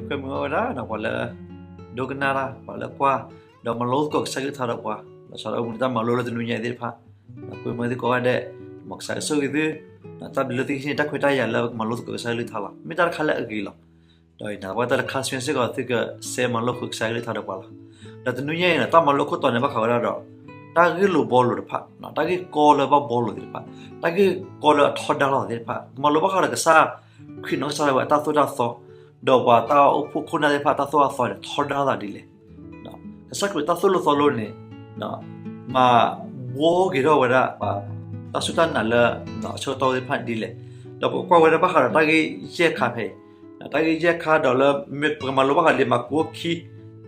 ကွဲမုာ်ဝဲဒၣ် ပှၤလၢ ဒိကနၣ်တၢ် ပှၤလၢကွၢ် ဒီးမၤလိသကိးကစၢ်ကလုၢ်ကထါဒီးပှၤ လီၤဆီဒၣ်တၢ်အိၣ်မူလၢတၢ်မၤလိလၢတနွံညါအံၤသ့ၣ်တဖၣ် ဒီးကွဲမုာ်သုကိးဂၤဒဲး မ်ကစၢ်ယွၤကဆိၣ်ဂ့ၤသု တၢ်ဘျုးလၢသုကဟံးန့ၢ်တၢ်ခွဲးတၢ်ယာ်လၢပကမၤလိသကိးကစၢ်ကလုၢ်ကထါလီၤ. မ့ၢ်တၢ်တခါလၢအဂ့ၤလီၤ. ဒီးယနာ်ဘၣ်တၢ်တခါဆူညါစ့ၢ်ကီး သုကဆဲးမၤလိဃုာ်ကစၢ်ကလုၢ်ကထါဒီးပှၤလီၤ. ဒီးတနွံညါအံၤန့ၣ် တၢ်မၤလိခိၣ်တီန့ၣ် ဘၣ်ဃးဝဲဒၣ်ဒီး တၢ်ဂ့ၢ်လိာ်ဘှီလိာ်တဖၣ်, တၢ်ဂ့ၢ်ကီလၢဘၣ်ဘှီလိာ်သ့ၣ်တဖၣ်, တၢ်ဂ့ၢ်ကီလၢအထီဒါလိာ်သ့ၣ်တဖၣ်, ကမၤလိဘၣ်ဃးဒီးကစၢ်ခရံာ်နီၢ်ကစၢ်ဒၣ်ဝဲအတၢ်သိၣ်တၢ်သီ, ဒီးပှၤတၢ်အိၣ်ဖှိၣ်ခိၣ်နၢ်သ့ၣ်တဖၣ် တၢ်သိၣ်တၢ်သီန့ၣ် ထီဒါလိာ်သးဒ်လဲၣ်. ကစၢ်ခရံာ်တၢ်သိၣ်လိသီလိန့ၣ် မၤဘှီက့ၤထီၣ်ဝဲဒၣ် တၢ်စူၢ်တၢ်နာ်လၢ အဆၢကတီၢ်သ့ၣ်တဖၣ်ဒ်လဲၣ်. ဒီးပကကွၢ်ဝဲဒၣ်ဘၣ်ဃးဒီးတၢ်ဂ့ၢ်ယဲၢ်ခါဖဲအံၤ, တၢ်ဂ့ၢ်ယဲၢ်ခါဒီးလၢ ပကမၤလိဘၣ်ဃးလံာ်မၢ်ကူးအိၣ်ခံ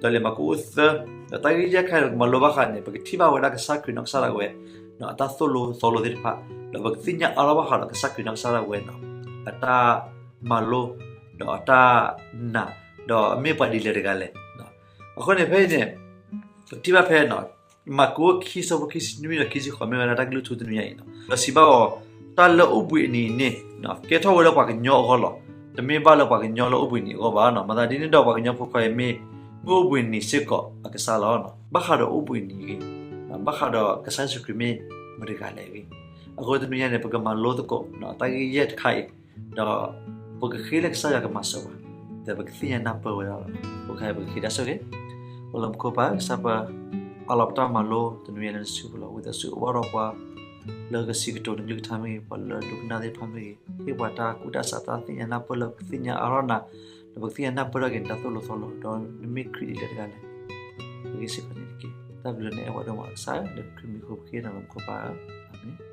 ဒီးလံာ်မၢ်ကူးအိၣ်သၢ, ဒီးတၢ်ဂ့ၢ်ယဲၢ်ခါန့ၣ် ပကမၤလိဘၣ်ဃးန့ၣ် ပကထံၣ်ဘၣ်ဝဲဒၣ်ကစၢ်ခရံာ်နီၢ်ကစၢ်ဒၣ်ဝဲ အတၢ်သိၣ်လိသီလိသ့ၣ်တဖၣ်, ဒီးပကသ့ၣ်ညါအါထီၣ်ဘၣ်ဃးဒီးကစၢ်ခရံာ်နီၢ်ကစၢ်ဒၣ်ဝဲ အတၢ်မၤလိ ဒီးအတၢ်နာ် ဒီးအမ့ၢ်ပှၤဒ်လဲၣ်တဂၤလဲၣ်. အဃိန့ၣ်ဖဲအံၤန့ၣ် ပကထံၣ်ဘၣ်ဖဲ မၢ်ကူးအိၣ်ခံဆၢဖိခံဆံနွံဒီးခံဆံဃိး မ့ၢ်ဝဲဒၣ်တၢ်ကလုၢ်ထူတနွံညါအံၤန့ၣ် ဒီးစံးဘၣ်အီၤ, တၢ်လၢအိၣ်ဘှံးအနံၤအန့ၣ် ကဲထီၣ်ဝဲလၢပှၤကညီအဂီၢ်လီၤ. တမ့ၢ်ဘၣ်လၢပှၤကညီလၢအိၣ်ဘှံးနံၤအဂီၢ်ဘၣ်. မၤသးဒ်န့ၣ်ဒီးပှၤကညီဖိခွါအံၤမ့ၢ် မ့ၢ်အိၣ်ဘှံးနံၤစ့ၢ်ကီးအကစၢ်လီၤ. ဘၣ်ဃးဒီးအိၣ်ဘှံးနံၤအဂ့ၢ်, ဘၣ်ဃးဒီးကစၢ်ယ့ၣ်ၡူးခရံာ်မ့ၢ်မတၤတဂၤလဲၣ်အဂ့ၢ်, အဃိတနွံညါန့ၣ် ပကမၤလိသကိး တၢ်ဂ့ၢ်ယဲၢ်တခါအံၤ ဒီးပကဃ့လၢကစၢ်ယွၤကမၤစၢၤပှၤ, ဒီးပကသ့ၣ်ညါနၢ်ပၢၢ်ဝဲဒၣ်လီၤ. ပကဃ့ဒၣ်ဆိၣ်ဂ့ၤ, အိၣ်လၢမူခိၣ်ပၢ် ကစၢ်ပၢ်, အးလီၤပတၢ်မၤလိတနွံညါလၢနစုပူၤလီၤ. ဝံသးစူၤအိၣ်ဘၣ်ဒီးပှၤ လၢကစံးကတိၤနကလုၢ်ကထါမ့ၢ်ဂ့ၤ, ပှၤလၢဒိကနၣ်သ့ၣ်တဖၣ်မ့ၢ်ဂ့ၤ, ဟ့ၣ်ပှၤတၢ်ကူၣ်တၢ်ဆး တၢ်သ့ၣ်ညါနၢ်ပၢၢ်လၢပကသ့ၣ်ညါအါထီၣ်နၤ, ဒီးပကသ့ၣ်ညါနၢ်ပၢၢ်ထီၣ်က့ၤနတၢ်သိၣ်လိသီလိ, ဒီးနမ့ၢ်ခရံာ်ဒ်လဲၣ်တဂၤလဲၣ်, အဂ့ၢ်စ့ၢ်ကီးန့ၣ်တက့ၢ်. တၢ်ဘျုးန့ၣ်အဲၣ်ဝဲဒိၣ်မးကစၢ်, လၢခရံာ်မံၤအဃိပဃ့နၤလီၤ မူခိၣ်ပၢ်ဧၢ, အၤမ့ၣ်.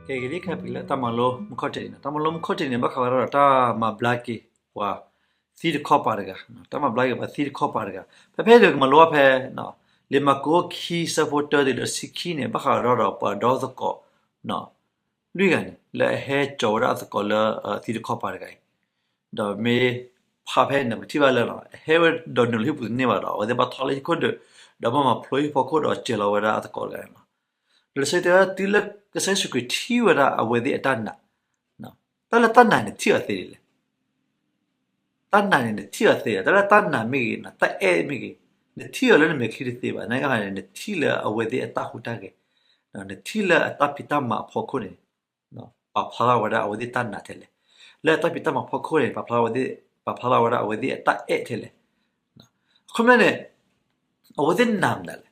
ကဲဂ့ၤလံ ခဲပကလဲၤတၢ်မၤလိမူခိၣ်တနံၤန့ၣ်, တၢ်မၤလိမူခိၣ်တနံၤန့ၣ် ဘၣ်ဃးဝဲဒၣ်ဒီးတၢ်မၤဘျါက့ၤပှၤ သံတခီပၤတဂၤ, တၢ်မၤဘျါက့ၤပှၤသံတခီပၤတဂၤ. ဖဲဖဲဒီးကမၤလိဘၣ်ဖဲ လံာ်မၢ်ကူးအိၣ်ခံဆၢဖိတၢတုၤလၢဆံခံန့ၣ် ဘၣ်ဃးဝဲဒၣ်ဒီးပှၤဒီသကိး လွံၢ်ဂၤန့ၣ် လၢအဟဲကၠီၤဝဲဒၣ်အသကိးလၢသံတခီပၤတဂၤအံၤ, ဒီးမ့ၢ်ဖးဖဲန့ၣ် ပကထံၣ်ဘၣ်လၢ အဟဲဝဲဒီးနုာ်လီၤဟံၣ်ပူၤတန့ၢ်ဘၣ်ဒီး အဝဲသ့ၣ်ဘၣ်ထီၣ်လၢဟံၣ်ခိၣ်ဒၢး, ဒီးဘၣ်မၤဖျိဟံၣ်ဖီခိၣ်ဒီးစဲၤလီၤဝဲဒၣ်အသကိးတဂၤန့ၣ်လီၤ. ဒီးလံာ်စီဆှံတဲဝဲဒၣ် တုၤလၢကစၢ်ယ့ၣ်ၡူးခရံာ်ထံၣ်ဝဲဒၣ်အဝဲသ့ၣ်အတၢ်နာ်, တၢ်လၢတၢ်နာ်န့ၣ်ထံၣ်အီၤသ့ဒ်လဲၣ်. တၢ်နာ်န့ၣ် နထံၣ်အီၤသ့, တၢ်လၢတၢ်နာ်မ့ၢ်ဂ့ၤ, တၢ်အဲၣ်မ့ၢ်ဂ့ၤ, နထံၣ်အီၤလၢနမဲာ်ချံတသ့ဘၣ်. နကဟန့ၣ် နထံၣ်လၢအဝဲသ့ၣ်အတၢ်ဟူးတၢ်ဂဲၤ, နထံၣ်လၢအတၢ်ဖံးတၢ်မၤအဖီခိၣ်န့ၣ် ပာ်ဖျါထီၣ်ဝဲဒၣ်အဝဲသ့ၣ်တၢ်နာ်ထဲလဲၣ်. လၢအတၢ်ဖံးတၢ်မၤဖီခိၣ်န့ၣ် ပာ်ဖျါထီၣ်ဝဲဒၣ်အဝဲသ့ၣ်အတၢ်အဲၣ်ထဲလဲၣ်. အခီပညီန့ၣ် အဝဲသ့ၣ်နာ်မနုၤလဲၣ်.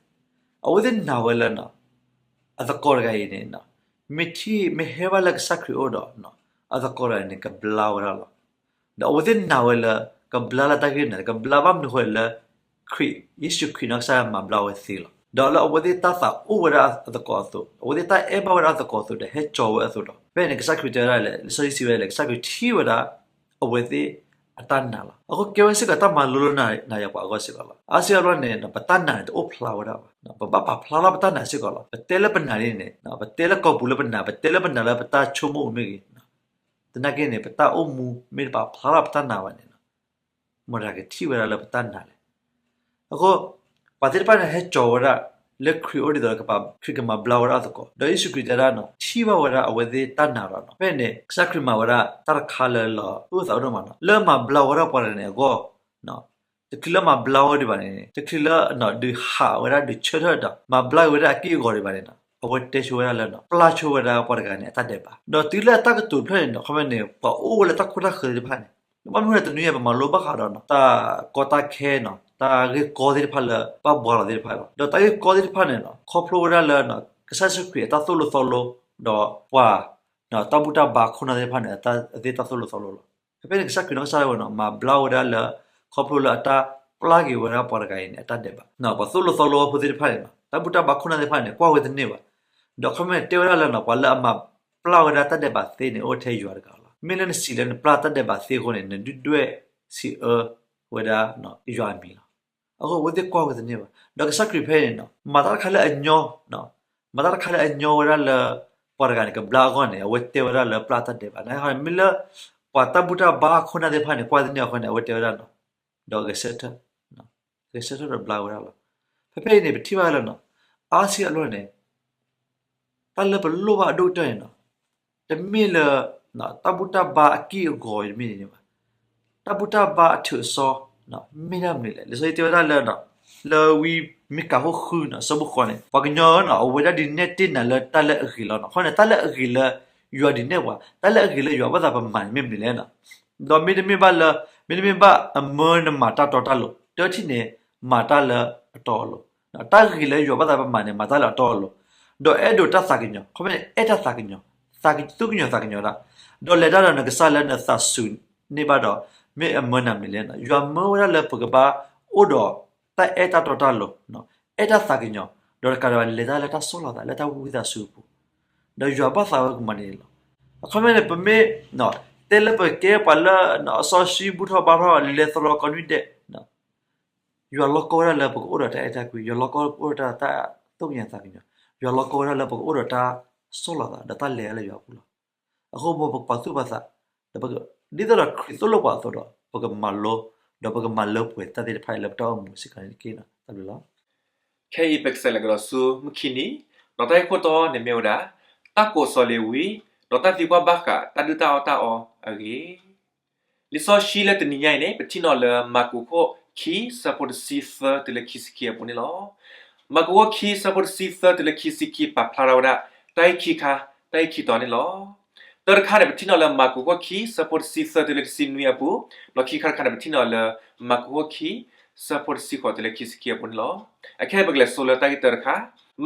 အဝဲသ့ၣ်နာ်ဝဲလၢ အသကိးတဂၤအံၤန့ၣ် မ့ၢ်ထံၣ်မ့ၢ်ဟဲဘၣ်လၢကစၢ်ခရံာ်အအိၣ်ဒီး အသကိးတဂၤန့ၣ် ကဘျါဝဲဒၣ်လီၤ. ဒီးအဝဲသ့ၣ်နာ်ဝဲလၢ ကဘျါလၢတၢ်ဂ့ၢ်မနုၤလဲၣ်, ကဘျါဘၣ်မနုၤဃိလဲၣ်လၢ ခရံာ် ယ့ၣ်ၡူးခရံာ်နီၢ်ကစၢ်မၤဘျါဝဲသ့လီၤ. ဒီးလၢအဝဲသ့ၣ်တၢ်သးအိၣ်ဝဲဒၣ်အသကိးအသိး, အဝဲသ့ၣ်တၢ်အဲၣ်ဘၣ်ဝဲဒၣ်အသကိးအသိးဒီး ဟဲကၠီၤဝဲအသိးဒီး ဖဲန့ၣ် ကစၢ်ခရံာ်တဲဝဲဒၣ်လဲၣ်, လံာ်စီဆှံစံးဝဲဒၣ်လဲၣ်, ကစၢ်ခရံာ်ထံၣ်ဝဲဒၣ် အဝဲသ့ၣ်အတၢ်နာ်လီၤ. အဃိကဲဝဲစ့ၢ်ကီးတၢ်မၤလိလၢနၤယၤပှၤအဂီၢ်စ့ၢ်ကီးလီၤ. အါစုအါဘျီန့ၣ် ပတၢ်နာ်န့ၣ် တအိၣ်ဖျါဝဲဒၣ်ဘၣ်. ပဘၣ်ပာ်ဖျါထီၣ်ပတၢ်နာ်စ့ၢ်ကီးလီၤ. ပတဲလၢပနာ်န့ၣ်န့ၣ် ပတဲလၢကိာ်ပူၤလၢပနာ်, ပတဲလၢပနာ်လၢပတၢ်ဆိကမိၣ်မ့ၢ်ဂ့ၤ, သနာ်က့န့ၣ် ပတၢ်အိၣ်မူမ့ၢ်တပာ်ဖျါထီၣ်ပတၢ်နာ်ဘၣ်န့ၣ် မတၤကထံၣ်ဝဲဒၣ်လၢပတၢ်နာ်လဲၣ်. အဃိ ပှၤသ့ၣ်တဖၣ်န့ၣ် ဟဲကၠီၤဝဲဒၣ်လၢခရံာ်အအိၣ်ဒ်သိးဒီး ခရံာ်ကမၤဘျါဝဲဒၣ်အသကိး, ဒီးယ့ၣ်ၡူးခရံာ်တဲဒၣ် ထံၣ်ဘၣ်ဝဲဒၣ်အဝဲသ့ၣ်တၢ်နာ်လီၤ. ဖဲန့ၣ် ကစၢ်ခရံာ်မၤဝဲဒၣ်တၢ်တခါလၢလီၤသူၣ်အိၣ်သးအိၣ်ဒိၣ်မးလီၤ. လၢမၤဘျါဝဲဒၣ်ပှၤတဂၤန့ၣ်အဂီၢ် တချုးလၢမၤဘျါဝဲဒံးဘၣ်န့ၣ် တချုးလၢဒုးဟးဝဲဒၣ် ဒုးဆၢထၢၣ်ဒီး မၤဘျါက့ၤဝဲဒၣ်အက့ၢ်အဂီၤဒံးဘၣ်န့ၣ် အဝဲတဲဆိဝဲဒၣ်လၢ ပျၢ်ဆိဝဲဒၣ်ပှၤတဂၤန့ၣ် အတၢ်ဒဲးဘး. ဒီးတုၤလၢအတၢ်ကတိၤတဖျၢၣ်န့ၣ် အခီပညီန့ၣ် ပှၤအိၣ်ဝဲလၢတၢ်ခိတၢ်ဃၢၤသ့ၣ်တဖၣ်န့ၣ် ဘၣ်မနုၤဃိလဲၣ် တနွံအံၤပမၤလိဘၣ်ဃးဒီး တၢ်ကီတၢ်ခဲန့ၣ် တၢ်ဂ့ၢ်ကီသ့ၣ်တဖၣ်လၢ ဘၣ်ဘှါလီၤသ့ၣ်တဖၣ်လီၤ. ဒီးတၢ်ဂ့ၢ်ကီသ့ၣ်တဖၣ်န့ၣ် ခီဖျိဝဲဒၣ်လၢ ကစၢ်ယ့ၣ်ၡူးခရံာ်အတၢ်သိၣ်လိသီလိ ဒီးပှၤ တၢ်ဘူၣ်တၢ်ဘါခိၣ်နၢ်သ့ၣ်တဖၣ်န့ၣ် အဝဲသ့ၣ်တၢ်သိၣ်လိသီလိလီၤ. ဖဲဖဲန့ၣ် ကစၢ်ခရံာ်နီၢ်ကစၢ်ဒၣ်ဝဲန့ၣ် မၤဘျါဝဲဒၣ်လၢ ခီဖျိလၢအတၢ်ပျၢ်က့ၤဝဲဒၣ်ပှၤတဂၤအံၤန့ၣ် အတၢ်ဒဲးဘး. ပှၤသိၣ်လိသီလိအဖိသ့ၣ်တဖၣ်န့ၣ် တၢ်ဘူၣ်တၢ်ဘါခိၣ်နၢ်သ့ၣ်တဖၣ်န့ၣ် ကွၢ်ဝဲတန့ၢ်ဘၣ်. ဒီးအခီပညီန့ၣ် တဲဝဲဒၣ်လၢ ပှၤလၢအမၤဘျါဝဲဒၣ်တၢ်ဒဲးဘးသ့န့ၣ် အိၣ်ထဲယွၤတဂၤလီၤ. မ့ၢ်လၢနစံးလၢနပျၢ်တၢ်ဒဲးဘးသ့အဃိန့ၣ် နဒုၣ်ဒွဲၣ်စံးအၢဝဲဒၣ်ယွၤအမံၤလီၤ. အဃိအဝဲသ့ၣ်ကွၢ်ဝဲတန့ၢ်ဘၣ်. ဒီးကစၢ်ခရံာ်ဖဲန့ၣ် မၤတၢ်တခါလၢအညီ မၤတၢ်တခါလၢအညီဝဲဒၣ်လၢ ပှၤတဂၤန့ၣ် ကဘျါအဂီၢ်န့ၣ် အဝဲတဲဝဲဒၣ်လၢပျၢ်တၢ်ဒဲးဘး. မ့ၢ်လၢ ပှၤတၢ်ဘူၣ်တၢ်ဘါခိၣ်နၢ်သ့ၣ်တဖၣ်န့ၣ် ကွၢ်တန့ၢ်အဃိန့ၣ် အဝဲတဲဝဲဒၣ် ဒီးဂဲၤဆၢထၢၣ်, ဂဲၤဆၢထၢၣ်ဒီးဘျါဝဲဒၣ်လီၤ. ဖဲဖဲအံၤန့ၣ် ပထံၣ်ဘၣ်လၢ အါစုအါဘျီန့ၣ် တၢ်လၢပလိၣ်ဘၣ်အဒိၣ်ကတၢၢ်န့ၣ် တမ့ၢ်လၢ တၢ်ဘူၣ်တၢ်ဘါအက့ၢ်အဂီၤတမ့ၢ်န့ၣ်ဘၣ်. တၢ်ဘူၣ်တၢ်ဘါအထုးအစီ မ့ၢ်ဒၣ်မနုၤလဲၣ်. လံာ်စီဆှံတဲဝဲဒၣ်လၢ လၢဝံမံကၤခိၣ်ဃုန့ၣ် အဆၢဖိဃိးန့ၣ် ပှၤကညီဧၢ, အဝဲဒၣ်ဒုးနဲၣ်တ့ၢ်နၤလၢတၢ်လၢအဂ့ၤလီၤ. အဃိန့ၣ် တၢ်လၢအဂ့ၤလၢယွၤဒုးနဲၣ်ပှၤ, တၢ်လၢအဂ့ၤလၢယွၤဘၣ်သးပမၤန့ၣ်မ့ၢ်မနုၤလဲၣ်. ဒီးမ့တမ့ၢ်ဘၣ်လၢ, မ့တမ့ၢ်ဘၣ်အမၢနမၤတၢ်တီတၢ်လိၤ, တထံၣ်န့ၣ် မၤတၢ်လၢအတီအလိၤ, တၢ်ဂ့ၤလၢယွၤဘၣ်သးပမၤန့ၣ် မၤတၢ်လၢအတီအလိၤ, ဒီးအဲၣ်ဒိးတၢ်သးကညီၤ, ခီဖျိန့ၣ် အဲၣ်တၢ်သးကညီၤ, သူၣ်ကညီၤသးကညီၤဒၣ်, ဒီးလဲၤတၢ်ဒီးနကစၢ်လၢနသးစူၤန့ၢ်ဘၣ်ဒီး မ့ၢ်အမၢနၤမနုၤလဲၣ်. ယွၤမၢဝဲဒၣ်လၢပကဘၣ်အိၣ်ဒီးတၢ်အဲၣ်တၢ်တီတၢ်လိၤ, အဲၣ်တၢ်သးကညီၤ, ဒီးတကးဒံးဘၣ်လဲၤတၢ်လၢတၢ်ဆီၣ်လီၤသး လၢတၢ်ဝံသးစူၤအပူၤ, ဒီးယွၤဘၣ်သးဝဲကမၤန့ၣ်လီၤ. အခီပညီန့ၣ် ပမ့ၢ်တဲလၢပကဲပှၤလၢအစီဆှံဘူၣ်ထီၣ်ဘါထီၣ် လဲၤသရီကီနွံဒဲး, ယွၤလီၢ်ကီဝဲဒၣ်လၢပကအိၣ်ဒီးတၢ်အဲၣ်တၢ်ကွံ, ယွၤလီၢ်ကီဝဲဒၣ်လၢပကအိၣ်ဒီးတၢ်သူၣ်ကညီၤသးကညီၤ, ယွၤလီၢ်ကီဝဲဒၣ်လၢပကအိၣ်ဒီးတၢ်ဆီၣ်လီၤသး ဒီးတၢ်လဲၤလၢယွၤအပူၤလီၤ. အဃိမ်ပပာ်သူၣ်ပာ်သး, ဒီးပက, ဒ်သိးဒီးခရံာ်သိၣ်လိပှၤအသိးဒီး ပကမၤလိ, ဒီးပကမၤလၢပှဲၤတၢ်သ့ၣ်တဖၣ်အံၤလၢပတၢ်အိၣ်မူစ့ၢ်ကီးန့ၣ်တက့ၢ်. တၢ်ဘျုးလီၤ. ခဲအံၤပကစးလဲၤကဒီးဆူမုၢ်ခံနံၤ, ဒီးတၢ်ဂ့ၢ်ခိၣ်တီန့ၣ်မ့ၢ်ဝဲဒၣ် တၢ်ကိးစီၤလ့ၤဝံ, ဒီးတၢ်သံကွၢ်ဘၣ်ဃးတၢ်ဒုၣ်တၢ်အီၣ်တၢ်အီအဂ့ၢ်. လံာ်စီဆှံလၢတနံၤညါအံၤန့ၣ် ပထံၣ်န့ၢ်လၢမၢ်ကူးခိၣ်ခံ ဆၢဖိတဆံသၢတုၤလၢခံဆံခံအပူၤန့ၣ်လီၤ. မၢ်ကူးခိၣ်ခံ ဆၢဖိတဆံသၢတုၤလၢခံဆံခံ ပာ်ဖျါထီၣ်ဝဲဒၣ် တၢ်ဂ့ၢ်ခံခါ, တၢ်ဂ့ၢ်ခံတီၤန့ၣ်လီၤ. တၢ်တခါန့ၣ် ပထံၣ်န့ၢ်လၢမၢ်ကူးခိၣ်ခံ ဆၢဖိတဆံသၢတုၤလၢတဆံနွံအပူၤ, ဒီးခံခါတခါန့ၣ် ပထံၣ်န့ၢ်လၢ မၢ်ကူးခိၣ်ခံ ဆၢဖိတဆံဃိးတုၤလၢခံဆံခံအပူၤန့ၣ်လီၤ. အခဲအံၤပကလဲၤဆိလၢတၢ်ဂ့ၢ်တၢတခါ,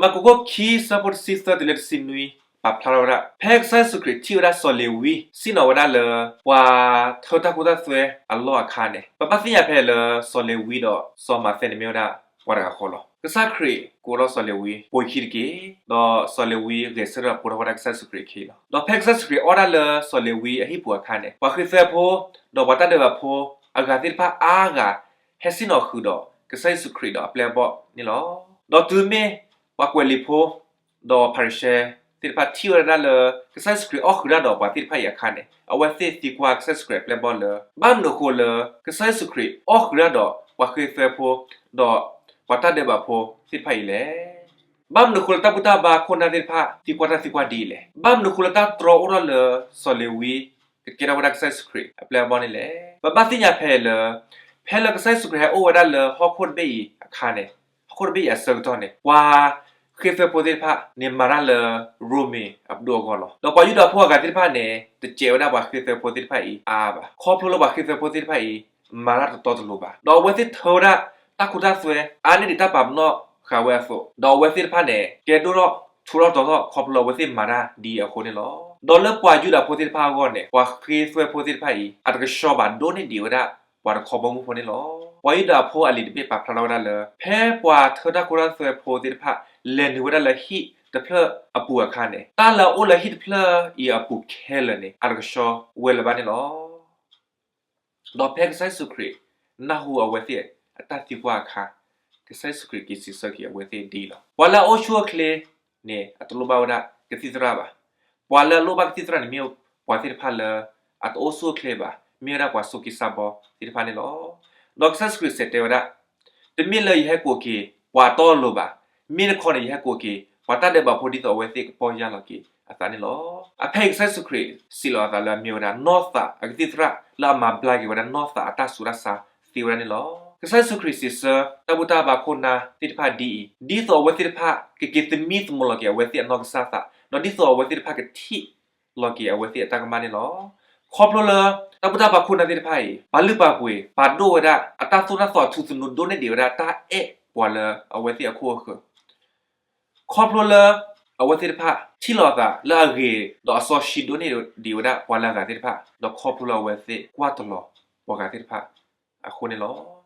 မၢ်ကူးခိၣ်ခံ ဆၢဖိတဆံသၢတုၤလၢတဆံနွံ ပာ်ဖျါထီၣ်ဝဲဒၣ် ဖဲကစၢ်ယ့ၣ်ၡူးခရံာ်ထံၣ်ဝဲဒၣ်စီၤလ့ၤဝံ ဆ့ၣ်နီၤဝဲဒၣ်လၢ ပှၤထၢတၢ်ခိတၢ်သွဲအလီၢ်အခါန့ၣ်, ပဘၣ်သ့ၣ်ညါဖဲလၢစီၤလ့ၤဝံဒီးစီၤမးသဲန့ၣ်မ့ၢ်ဝဲဒၣ် ပှၤတဂၤဃီလီၤ. ကစၢ်ခရံာ်ကိးထီၣ်စီၤလ့ၤဝံ ပိာ်ခံတက့ၢ်, ဒီးစီၤလ့ၤဝံဂဲၤဆၢထၢၣ်ဒီးပိာ်ထီၣ်ဝဲဒၣ်ကစၢ်ယ့ၣ်ၡူးခရံာ်အခံလီၤ. ဒီးဖဲကစၢ်ယ့ၣ်ၡူးခရံာ်အီၣ်ဒၣ်လၢစီၤလ့ၤဝံအဟံၣ်ပူၤအခါန့ၣ်, ပှၤဃ့သွဲဖိ ဒီးပှၤတၢ်ဒဲးဘးဖိ အဂၤသ့ၣ်တဖၣ်အါဂၤ ဟဲဆ့ၣ်နီၤဃုာ်ဒီးကစၢ်ယ့ၣ်ၡူးခရံာ်ဒီးအပျဲၢ်အဘီၣ်န့ၣ်လီၤ. ဒီးတုၤမ့ၢ်ပှၤကွဲးလံာ်ဖိ ဒီးဖၤရံၤၡဲသ့ၣ်တဖၣ်ထံၣ်ဝဲဒၣ်လၢ ကစၢ်ယ့ၣ်ၡူးခရံာ်အီၣ်ဃုာ်တၢ်ဒီးပှၤသ့ၣ်တဖၣ်အံၤအခါန့ၣ်, အဝဲသ့ၣ်သံကွၢ်ကစၢ်ယ့ၣ်ၡူးခရံာ်အပျဲၢ်အဘီၣ်လၢ ဘၣ်မနုၤအဃိလၢ ကစၢ်ယ့ၣ်ၡူးခရံာ်အီၣ်ဃုာ်တၢ်ဒီးပှၤဃ့သွဲဖိ ဒီးပှၤတၢ်ဒဲးဘးဖိသ့ၣ်တဖၣ်အံၤလဲၣ်. ဘၣ်မနုၤအဃိလၢတၢ်ဘူၣ်တၢ်ဘါခိၣ်နၢ်သ့ၣ်တဖၣ် သံကွၢ်တၢ်သံကွၢ်ဒ်အံၤလဲၣ်. ဘၣ်မနုၤအဃိလၢတၢ်တြီအိၣ်ထီၣ်လၢစီၤလ့ၤဝံ ကကဲထီၣ်ဝဲဒၣ်ကစၢ်ယ့ၣ်ၡူးခရံာ်အပျဲၢ်အဘီၣ်န့ၣ်လဲၣ်. ပဘၣ်သ့ၣ်ညါဖဲလၢ ဖဲလၢကစၢ်ယ့ၣ်ၡူးခရံာ်ဟဲအိၣ်ဝဲဒၣ်လၢဟီၣ်ခိၣ်တဘ့ၣ်အံၤအခါန့ၣ်, ဟီၣ်ခိၣ်တဘ့ၣ်အံၤအဆၢကတီၢ်န့ၣ် ပှၤဃ့သွဲဖိသ့ၣ်တဖၣ်န့ၣ် မၤတၢ်လၢရိမ့ၤအပဒိၣ်အဂီၢ်လီၤ. ဒီးပှၤယူဒၤဖိအဂၤသ့ၣ်တဖၣ်န့ၣ် တစဲးဝဲဒၣ်ပှၤဃ့သွဲဖိသ့ၣ်တဖၣ်အံၤအါအါဘၣ်. ခီဖျိလၢပှၤဃ့သွဲဖိသ့ၣ်တဖၣ်အံၤ မၤတၢ်တတီတလိၤဘၣ်. ဒီးအဝဲသ့ၣ်ထၢဝဲဒၣ်တၢ်ခိတၢ်သွဲ အါန့ၢ်ဒံးတၢ်ပာ်ပနီၣ်ဃာ်ဝဲအသိး, ဒီးအဝဲသ့ၣ်တဖၣ်န့ၣ် ကဲဒိၣ်ထီၣ်ထူထီၣ်တီၤထီၣ် ခီဖျိလၢအဝဲသ့ၣ်မၤတၢ်ဒ်အံၤအဃိန့ၣ်လီၤ. ဒီးလၢပှၤယူဒၤဖိသ့ၣ်တဖၣ်အဂီၢ်န့ၣ် ပှၤဃ့သွဲဖိသ့ၣ်တဖၣ်အံၤ အတကဆှီဘၣ်ဒိၣ်န့ၢ်ဒံးဝဲဒၣ် ပှၤတခီဘီမုၢ်ဖိန့ၣ်လီၤ. ပှၤယူဒၤဖိအလံာ်တဘ့ၣ်ပာ်ဖျါထီၣ်ဝဲဒၣ်လၢ ဖဲပှၤထၢတၢ်ခိတၢ်သွဲဖိသ့ၣ်တဖၣ် လဲၤနုာ်ဝဲဒၣ်လၢဟံၣ်တဖျၢၣ်အပူၤအခါန့ၣ်, တၢ်လၢအအိၣ်လၢဟံၣ်တဖျၢၣ်အံၤအပူၤခဲလၢာ်န့ၣ် အတကဆှီဝဲလၢၤဘၣ်န့ၣ်လီၤ. ဒီးဖဲကစၢ်ယ့ၣ်ၡူးခရံာ်နၢ်ဟူအဝဲသ့ၣ်အတၢ်သံကွၢ်အခါ, ကစၢ်ယ့ၣ်ၡူးခရံာ်က့ၤစံးဆၢက့ၤအဝဲသ့ၣ်ဒ်အံၤလီၤ. ပှၤလၢအအိၣ်ဆူၣ်အိၣ်ချ့န့ၣ် အတလိၣ်ဘၣ်ဝဲဒၣ်ကသံၣ်သရၣ်ဘၣ်. ပှၤလၢအလိၣ်ဘၣ်ကသံၣ်သရၣ်န့ၣ်မ့ၢ်ပှၤသ့ၣ်တဖၣ်လၢအတအိၣ်ဆူၣ်အိၣ်ချ့ဘၣ်, မ့ၢ်ဝဲဒၣ်ပှၤစိာ်က့ၤစးဘီသ့ၣ်တဖၣ်န့ၣ်လီၤ. ဒီးကစၢ်ယ့ၣ်ၡူးခရံာ်စံးတဲဝဲဒၣ်, တမ့ၢ်လၢယဟဲကိးက့ၤပှၤတီအလိၤဘၣ်, မ့ၢ်တခီန့ၣ် ယဟဲကိးက့ၤ ပှၤတၢ်ဒဲးဘးဖိဒ်သိးအဝဲသ့ၣ်ကပီၢ်ယၢ်လီၤက့ၤအသးန့ၣ်လီၤ. အဖဲအံၤကစၢ်ယ့ၣ်ၡူးခရံာ်စံးလီၤအသးလၢအမ့ၢ်ဝဲဒၣ် နီၢ်သးအကသံၣ်သရၣ်လၢအမၤဘျါက့ၤဝဲဒၣ်နီၢ်သးအတၢ်ဆူးတၢ်ဆါသ့ဝဲဒၣ်န့ၣ်လီၤ. ကစၢ်ယ့ၣ်ၡူးခရံာ်စံးဆၢတၢ်ဘူၣ်တၢ်ဘါခိၣ်နၢ်သ့ၣ်တဖၣ်ဒ်အံၤ, ဒ်သိးအဝဲသ့ၣ်တဖၣ်ကက့ၤသမံသမိးလီၤက့ၤအဝဲသ့ၣ်အနီၢ်ကစၢ်သး, ဒီးဒ်သိးအဝဲသ့ၣ်တဖၣ်ကထံၣ်လီၤက့ၤအဝဲသ့ၣ်အတၢ်ကမၣ်န့ၣ်လီၤ. ခီဖျိလၢတၢ်ဘူၣ်တၢ်ဘါခိၣ်နၢ်သ့ၣ်တဖၣ်အံၤ ပာ်လုၢ်ပာ်ပှ့ၤ ပာ်ဒိၣ်ဝဲဒၣ်အတၢ်သိၣ်တၢ်သီအထူသနူ ဒိၣ်န့ၢ်ဒံးဝဲဒၣ်တၢ်အဲၣ်ပှၤလၢအဝဲသ့ၣ်အခိၣ်အဃၢၤ ခီဖျိလၢအဝဲသ့ၣ်တဖၣ်ထံၣ်လိာ်အသးလၢအဂ့ၤဒီးအစီဆှံဒိၣ်န့ၢ်ဒံးဝဲဒၣ်ပှၤလၢအဂၤသ့ၣ်တဖၣ်, ဒီးခီဖျိလၢအဝဲသ့ၣ်ကွၢ်တလီၤပှၤဂၤသ့ၣ်တဖၣ်အဃိန့ၣ်လီၤ.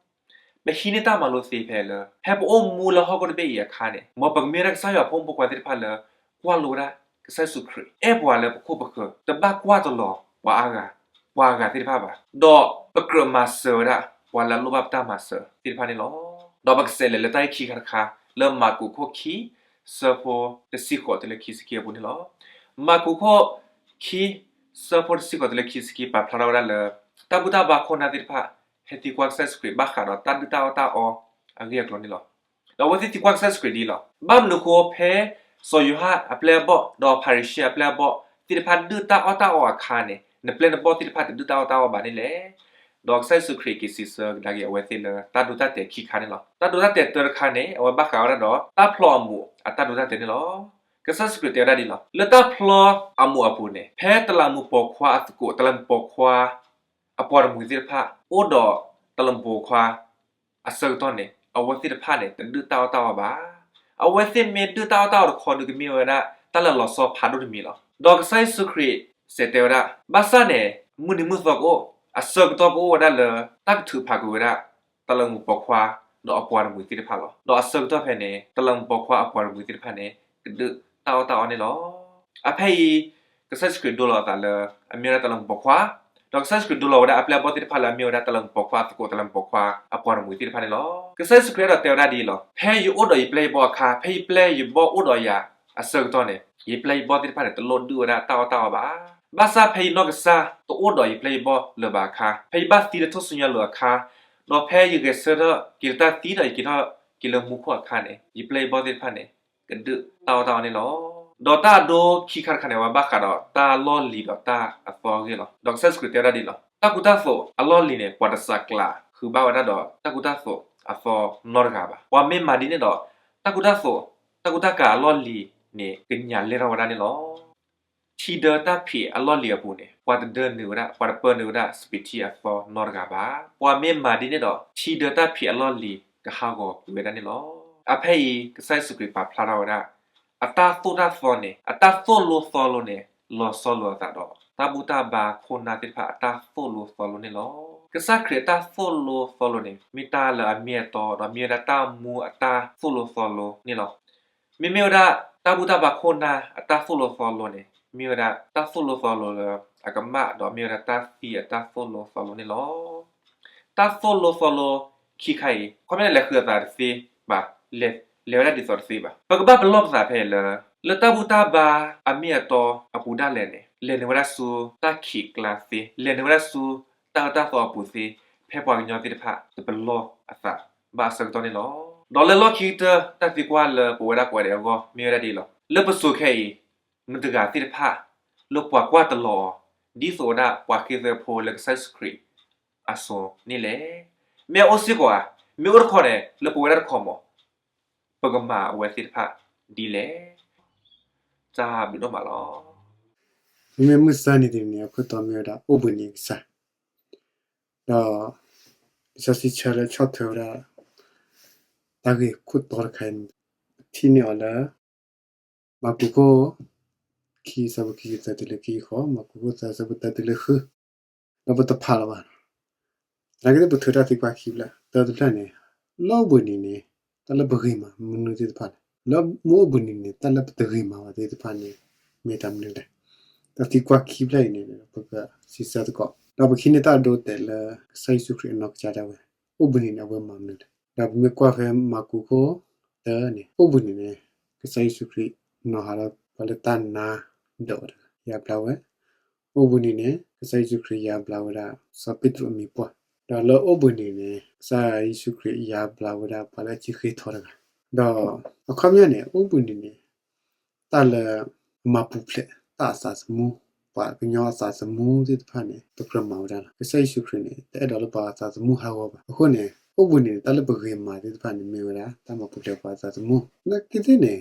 ပဟံးန့ၢ်တၢ်မၤလိသ့ဖဲလၢ ဖဲပအိၣ်မူလၢဟီၣ်ခိၣ်တဘ့ၣ်အံၤအခါန့ၣ် မ်ပကမ့ၢ်ဝဲဒၣ်ကစၢ်ယွၤဖိမုၣ်ဖိခွါသ့ၣ်တဖၣ်လၢ ကွၢ်လိဝဲဒၣ်ကစၢ်ယ့ၣ်ၡူးခရံာ် အဲၣ်ပှၤလၢပခိၣ်ပဃၢၤ, တဘၣ်ကွၢ်တလီၤပှၤအါဂၤ, ပှၤအဂၤသ့ၣ်တဖၣ်ဘၣ်, ဒီးပကြၢးမၤစၢၤဝဲဒၣ်ပှၤလၢအလိၣ်ဘၣ်ပတၢ်မၤစၢၤသ့ၣ်တဖၣ်န့ၣ်လီၤ. ဒီးပကစးလဲၤလၢတၢ်ဂ့ၢ်ခံခါတခါ လၢမၢ်ကူးခိၣ်ခံ ဆၢဖိတဆံဃိးတုၤလၢခံဆံခံအပူၤန့ၣ်လီၤ. မၢ်ကူးခိၣ်ခံ ဆၢဖိတဆံဃိးတုၤလၢခံဆံခံ ပာ်ဖျါထီၣ်ဝဲဒၣ်လၢ တၢ်ဘူၣ်တၢ်ဘါခိၣ်နၢ်သ့ၣ်တဖၣ် ဟဲသံကွၢ်ကစၢ်ယ့ၣ်ၡူးခရံာ်ဘၣ်ဃးဒီးတၢ်ဒုၣ်တၢ်အီၣ်တၢ်အီအဂ့ၢ်အကျိၤန့ၣ်လီၤ. ဒီးအဝဲသ့ၣ်သံကွၢ်ကစၢ်ယ့ၣ်ၡူးခရံာ်ဒ်အံၤလီၤ. ဘၣ်မနုၤအဃိဖဲစီၤယိၤဟၣ်အပျဲၢ်အဘီၣ် ဒီးဖၤရံၤၡဲအပျဲၢ်အဘီၣ်သ့ၣ်တဖၣ်ဒုၣ်တၢ်အီၣ်တၢ်အီအခါန့ၣ် နပျဲၢ်နဘီၣ်သ့ၣ်တဖၣ်တဒုၣ်တၢ်အီၣ်တၢ်အီဘၣ်န့ၣ်လဲၣ်. ဒီးကစၢ်ယ့ၣ်ၡူးခရံာ်က့ၤစံးဆၢကဒါက့ၤအဝဲသ့ၣ်လၢတၢ်ဒိတၢ်တဲာ်ခံခါန့ၣ်လီၤ. တၢ်ဒိတၢ်တဲာ်တၢတခါန့ၣ် အဝဲဘၣ်ဃးဝဲဒၣ်ဒီး တၢ်ဖျီအမိၢ်အတၢ်ဒိတၢ်တဲာ်န့ၣ်လီၤ. ကစၢ်ယ့ၣ်ၡူးခရံာ်တဲဝဲဒၣ်ဒ်လီၤ. လၢတၢ်ဖျီအမိၢ်အပူၤန့ၣ် ဖဲတလးမူးပိာ်ခွါအသကိး တလးမူးပိာ်ခွါ အပှၤတမှံၤသ့ၣ်တဖၣ် အိၣ်ဒီးတလးမူးပိာ်ခွါ အဆၢကတီၢ်န့ၣ် အဝဲသ့ၣ်တဖၣ်န့ၣ် တဒုၣ်တၢ်အီၣ်တၢ်အီဘၣ်. အဝဲသ့ၣ်မ့ၢ်ဒုၣ်တၢ်အီၣ်တၢ်အီတခီဒုး ကမ့ၢ်ဝဲဒၣ် တၢ်လၢလီၤဆီဖးဒိၣ်တမံၤလီၤ. ဒီးကစၢ်ယ့ၣ်ၡူးခရံာ်စံးတဲဝဲဒၣ် ဘၣ်ဆၣ်န့ၣ် မုၢ်နံၤမုၢ်သီကအိၣ်, အဆၢကတီၢ်ကအိၣ်ဝဲဒၣ်လၢ တၢ်ကထုးဖးကွံာ်ဝဲဒၣ် တလးမူးပိာ်ခွါ ဒီးအပှၤတမှံၤသ့ၣ်တဖၣ်လီၤ. ဒီးအဆၢကတီၢ်ဖဲန့ၣ် တလးမူးပိာ်ခွါအပှၤတမှံၤသ့ၣ်တဖၣ်န့ၣ် ကဒုၣ်တၢ်အီၣ်တၢ်အီန့ၣ်လီၤ. အဖဲအံၤ ကစၢ်ယ့ၣ်ၡူးခရံာ်ဒိလီၤအသးလၢ အမ့ၢ်ဝဲဒၣ်တလးမူးပိာ်ခွါ, ဒီးကစၢ်ယ့ၣ်ၡူးခရံာ်ဒိလီၤဝဲဒၣ်အပျဲၢ်အဘီၣ်သ့ၣ်တဖၣ်လၢအမ့ၢ်ဝဲဒၣ်တလးမူးပိာ်ခွါအသကိး တလးမူးပိာ်ခွါအပှၤတမှံၤသ့ၣ်တဖၣ်န့ၣ်လီၤ. ကစၢ်ယ့ၣ်ၡူးခရံာ်အဲၣ်ဒိးတဲဝဲဒၣ်ဒ်အံၤလီၤ. ဖဲယအိၣ်ဒီးယပျဲၢ်ယဘီၣ်အခါ, ဖဲယပျဲၢ်ယဘီၣ်အိၣ်ဒီးယၤအဆၢကတီၢ်န့ၣ် ယပျဲၢ်ယဘီၣ်သ့ၣ်တဖၣ်န့ၣ် တလိၣ်ဒုၣ်ဝဲဒၣ်တၢ်အီၣ်တၢ်အီဘၣ်. ဘၣ်ဆၣ်ဖဲယနီၢ်ကစၢ်တအိၣ်ဒီးယပျဲၢ်ယဘီၣ်လၢၤဘၣ်အခါ, ဖဲယဘၣ်သံလၢထူၣ်စုညါလိၤအခါ, ဒီးဖဲယဂဲၤဆၢထၢၣ်က့ၤလၢတၢ်သံဒီးယက့ၤထီၣ်က့ၤလၢမူခိၣ်အခါန့ၣ် ယပျဲၢ်ယဘီၣ်သ့ၣ်တဖၣ်န့ၣ် ကဒုၣ်တၢ်အီၣ်တၢ်အီန့ၣ်လီၤ. ဒီးတၢ်အဒိခံခါတခါန့ၣ် အဝဲဘၣ်ဃးဒီးတၢ်လီၢ်လံၤဒီးတၢ်အသီအဂ့ၢ်လီၤ. ဒီးကစၢ်ယ့ၣ်ၡူးခရံာ်တဲဝဲဒၣ်ဒ်အံၤလီၤ. တၢ်ကူတၢ်သိးအလီၢ်လံၤန့ၣ် ပှၤတစးကျးဃုာ်ဘၣ်ဝဲဒၣ်ဒီးတၢ်ကူတၢ်သိးအသီနီတဂၤဘၣ်. ပှၤမ့ၢ်မၤဒ်န့ၣ်ဒီး တၢ်ကူတၢ်သိး, တၢ်ကူတၢ်ကၤအလီၢ်လံၤန့ၣ် ကညးလဲၢ်ထီၣ်ဝဲဒၣ်န့ၣ်လီၤ. ထံဒၢတၢ်ဖံးအလီၢ်လံၤအပူၤန့ၣ် ပှၤတဒၢနုာ်ဝဲဒၣ်, ပှၤတပၢနုာ်ဝဲဒၣ်စပံးထံအသီနီတဂၤဘၣ်. ပှၤမ့ၢ်မၤဒ်န့ၣ်ဒီး ထံဒၢတၢ်ဖံးအလီၢ်လံၤကဟးဂီၤကွံာ်ဝဲဒၣ်န့ၣ်လီၤ. အဖဲအံၤ ကစၢ်ယ့ၣ်ၡူးခရံာ်ပာ်ဖျါထီၣ်ဝဲဒၣ် အတၢ်သိၣ်တၢ်သီန့ၣ်, အတၢ်သိၣ်လိသီလိန့ၣ် လီၤဆီလိာ်အသးဒီး တၢ်ဘူၣ်တၢ်ဘါခိၣ်နၢ်သ့ၣ်တဖၣ်အတၢ်သိၣ်လိသီလိန့ၣ်လီၤ. ကစၢ်ခရံာ်အတၢ်သိၣ်လိသီလိန့ၣ် မ့ၢ်တၢ်လၢအမ့ၢ်အတီ ဒီးမ့ၢ်ဝဲဒၣ်တၢ်မူအတၢ်သိၣ်လိသီလိန့ၣ်လီၤ. မ့မ့ၢ်ဝဲဒၣ် တၢ်ဘူၣ်တၢ်ဘါခိၣ်နၢ်အတၢ်သိၣ်လိသီလိန့ၣ် မ့ၢ်ဝဲဒၣ်တၢ်သိၣ်လိသီလိလၢအကမၣ် ဒီးမ့ၢ်ဝဲဒၣ်တၢ်သံအတၢ်သိၣ်လိသီလိန့ၣ်လီၤ. တၢ်သိၣ်လိသီလိခံခါအံၤ ခီပညီန့ၣ် လဲၤဃုာ်အသးတသ့ဘၣ်, လဲၤ, လဲၤဝဲဒၣ်ဒ်သိးတသ့ဘၣ်. ပကဘၣ်ပလီၢ်ပသးဖဲအံၤလၢ လၢတၢ်ဘူၣ်တၢ်ဘါအမ့ၢ်အတီအပူၤဒၣ်လဲာ်န့ၣ် လဲၤနုာ်ဝဲဒၣ်ဆူတၢ်ခံးကျါသ့, လဲၤနုာ်ဝဲဒၣ်ဆူတၢ်အၢတၢ်သီအပူၤသ့, ဖဲပှၤကညီသ့ၣ်တဖၣ်တပလီၢ်အသးဘၣ်အဆၢကတီၢ်န့ၣ်လီၤ. ဒီးလၢလီၢ်ခံကတၢၢ် တၢ်သံကွၢ်လၢပဝဲဒၣ်ကိးဂၤဒဲးအဂီၢ် မ့ၢ်ဝဲဒၣ်ဒ်အံၤလီၤ. လၢပစိၤခဲအံၤ မတၤတဂၤသ့ၣ်တဖၣ် လၢပှၤကွၢ်တလီၤအီၤ ဒ်သိးဝဲဒၣ်ပှၤဃ့ၢ်သၢဖိလၢကစၢ်ယ့ၣ်ၡူးခရံာ်အစိၤန့ၣ်လဲၣ်. မ့ၢ်အအိၣ်စ့ၢ်ကီးဧါ, မ့ၢ်အိၣ်တခီန့ၣ် လၢပဝဲဒၣ်တခီမး ပကမၤအဝဲသ့ၣ်တဖၣ်ဒ်လဲၣ်. တၢ်ဘျုးဒိၣ်မးလီၤ. မ့မ့ၢ်မုၢ်ဆၢနံၤတနံၤန့ၣ် အခိၣ်တီမ့ၢ်ဝဲဒၣ် အိၣ်ဘှံးနံၤအကစၢ်, ဒီး လံာ်စီဆှံဆၢလၢဆီၣ်ထွဲဝဲဒၣ် တၢ်ဂ့ၢ်ခိၣ်တီတခါအံၤ ပထံၣ်န့ၢ်အီၤလၢ မၢ်ကူးခိၣ် ခံ ဆၢဖိခံဆံသၢတုၤလၢခံဆံဃိး, မၢ်ကူးခိၣ်သၢ ဆၢဖိတၢတုၤလၢဃု, ဒီးပတဖးလၢၤဘၣ်. သနာ်က့ ပထုးတၢ်သံကွၢ်ခံဖျၢၣ်, တၢတဖျၢၣ်န့ၣ် လၢအိၣ်ဘှံးနံၤန့ၣ် တၢ်လၢပဂ့ၤမးမနုၤသ့ၣ်တဖၣ်လဲၣ်. လၢမ့ၢ်အိၣ်ဘှံးနံၤန့ၣ် တၢ်လၢပတဂ့ၤမးဘၣ်သ့ၣ်တဖၣ်န့ၣ် မ့ၢ်တၢ်မနုၤလဲၣ်. တၢ်သံကွၢ်ခံဖျၢၣ်အံၤန့ၣ် ပကစံးဆၢသကိး, ဒီးပကဟံးန့ၢ်တၢ်အဒိအတဲာ်လၢ ကစၢ်ယ့ၣ်ၡူးခရံာ်အနီၢ်ကစၢ်ဒၣ်ဝဲ အိၣ်ဘှံးနံၤန့ၣ် အဝဲမၤမနုၤလဲၣ်. ဒီးပမ့ၢ်ကွၢ်ဖဲမၢ်ကူးခိၣ်တၢန့ၣ် အိၣ်ဘှံးနံၤန့ၣ် ကစၢ်ယ့ၣ်ၡူးခရံာ်နီၤဟးထီၣ်ပှၤလၢတၢ်နါဒိးတဂၤ ယါဘျါဝဲ, အိၣ်ဘှံးနံၤန့ၣ် ကစၢ်ယ့ၣ်ၡူးခရံာ်ယါဘျါဝဲဒၣ် စီၤပ့းတရူးအမံၤပှၢ်, ဒီးလၢအိၣ်ဘှံးနံၤန့ၣ် ကစၢ်ယ့ၣ်ၡူးခရံာ်ယါဘျါဝဲဒၣ်ပှၤလၢအစံးဃ့ထီတဂၤ, ဒီးအခီပညီန့ၣ် အိၣ်ဘှံးနံၤန့ၣ် တၢ်လၢ အမၤပူၤဖျဲးတၢ်အသးသမူ, ပှၤကညီအသးသမူသ့ၣ်တဖၣ်န့ၣ် ပကြၢးမၤဝဲဒၣ်လီၤ. ကစၢ်ယ့ၣ်ၡူးခရံာ်န့ၣ် တအဲၣ်ဒိးလၢပှၤအသးသမူဟးဂီၤဘၣ်. အဃိန့ၣ် အိၣ်ဘှံးနံၤန့ၣ် တၢ်လၢပဂ့ၤမးသ့ၣ်တဖၣ်န့ၣ် မ့ၢ်ဝဲဒၣ် တၢ်မၤပူၤဖျဲးပှၤအသးသမူ. နာ်က့သ့ၣ်န့ၣ်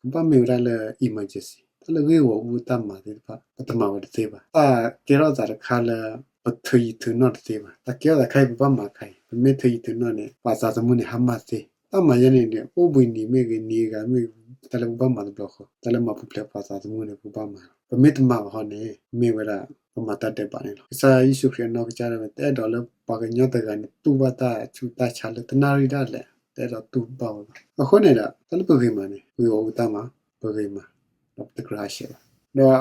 ကဘၣ်မ့ၢ်ဝဲဒၣ်လၢ emergency တၢ်လၢဂ့ၢ်ဂီၢ်အူတၢ်မၤသ့ၣ်တဖၣ် ပတမၤဝဲတသ့ဘၣ်. တၢ်ကဲထီၣ်သးတခါလၢ ပထုးယံၤထုးနီၢ်တသ့ဘၣ်. တၢ်ကဲထီၣ်သးခါအံၤ ပဘၣ်မၤခါအံၤ, ပမ့ၢ်ထုးယံၤထုးနီၢ်န့ၣ် ပှၤသးသမူန့ၣ် ဟါမၢ်သ့. တၢ်မၤယဲန့ၣ်န့ၣ် အိၣ်ဘှံးနံၤမ့ၢ်ဂ့ၤ နံၤအဂၤမ့ၢ်ဂ့ၤ, တၢ်လၢပဘၣ်မၤတဘျီဃီ, တၢ်လၢမၤပူၤဖျဲးပှၤသးသမူန့ၣ် ပဘၣ်မၤလီၤ. ပမ့ၢ်တမၤဘၣ်ဟီန့ၣ် မ့ၢ်ဝဲဒၣ် ပမၤတၢ်ဒဲးဘးန့ၣ်လီၤ. ကစၢ်ယ့ၣ်ၡူးခရံာ်အနီၢ်ကစၢ်ဒၣ်ဝဲ တအဲၣ်ဒိးလၢပှၤကညီတဂၤန့ၣ် တူၢ်ဘၣ်တၢ်ဆူးတၢ်ဆါလၢတနၣ်ရံၣ်ဒၣ်လဲာ်, တအဲၣ်ဒိးတူၢ်ဘၣ်ဝဲဘၣ်. အဃိန့ၣ်ဒီး တၢ်လၢပဂ့ၤမးန့ၣ် ဂ့ၢ်ဂီၢ်အူတၢ်မၤ ပဂ့ၤမး, ဒီးပတကြၢးဟးဆှဲးဘၣ်. ဒီး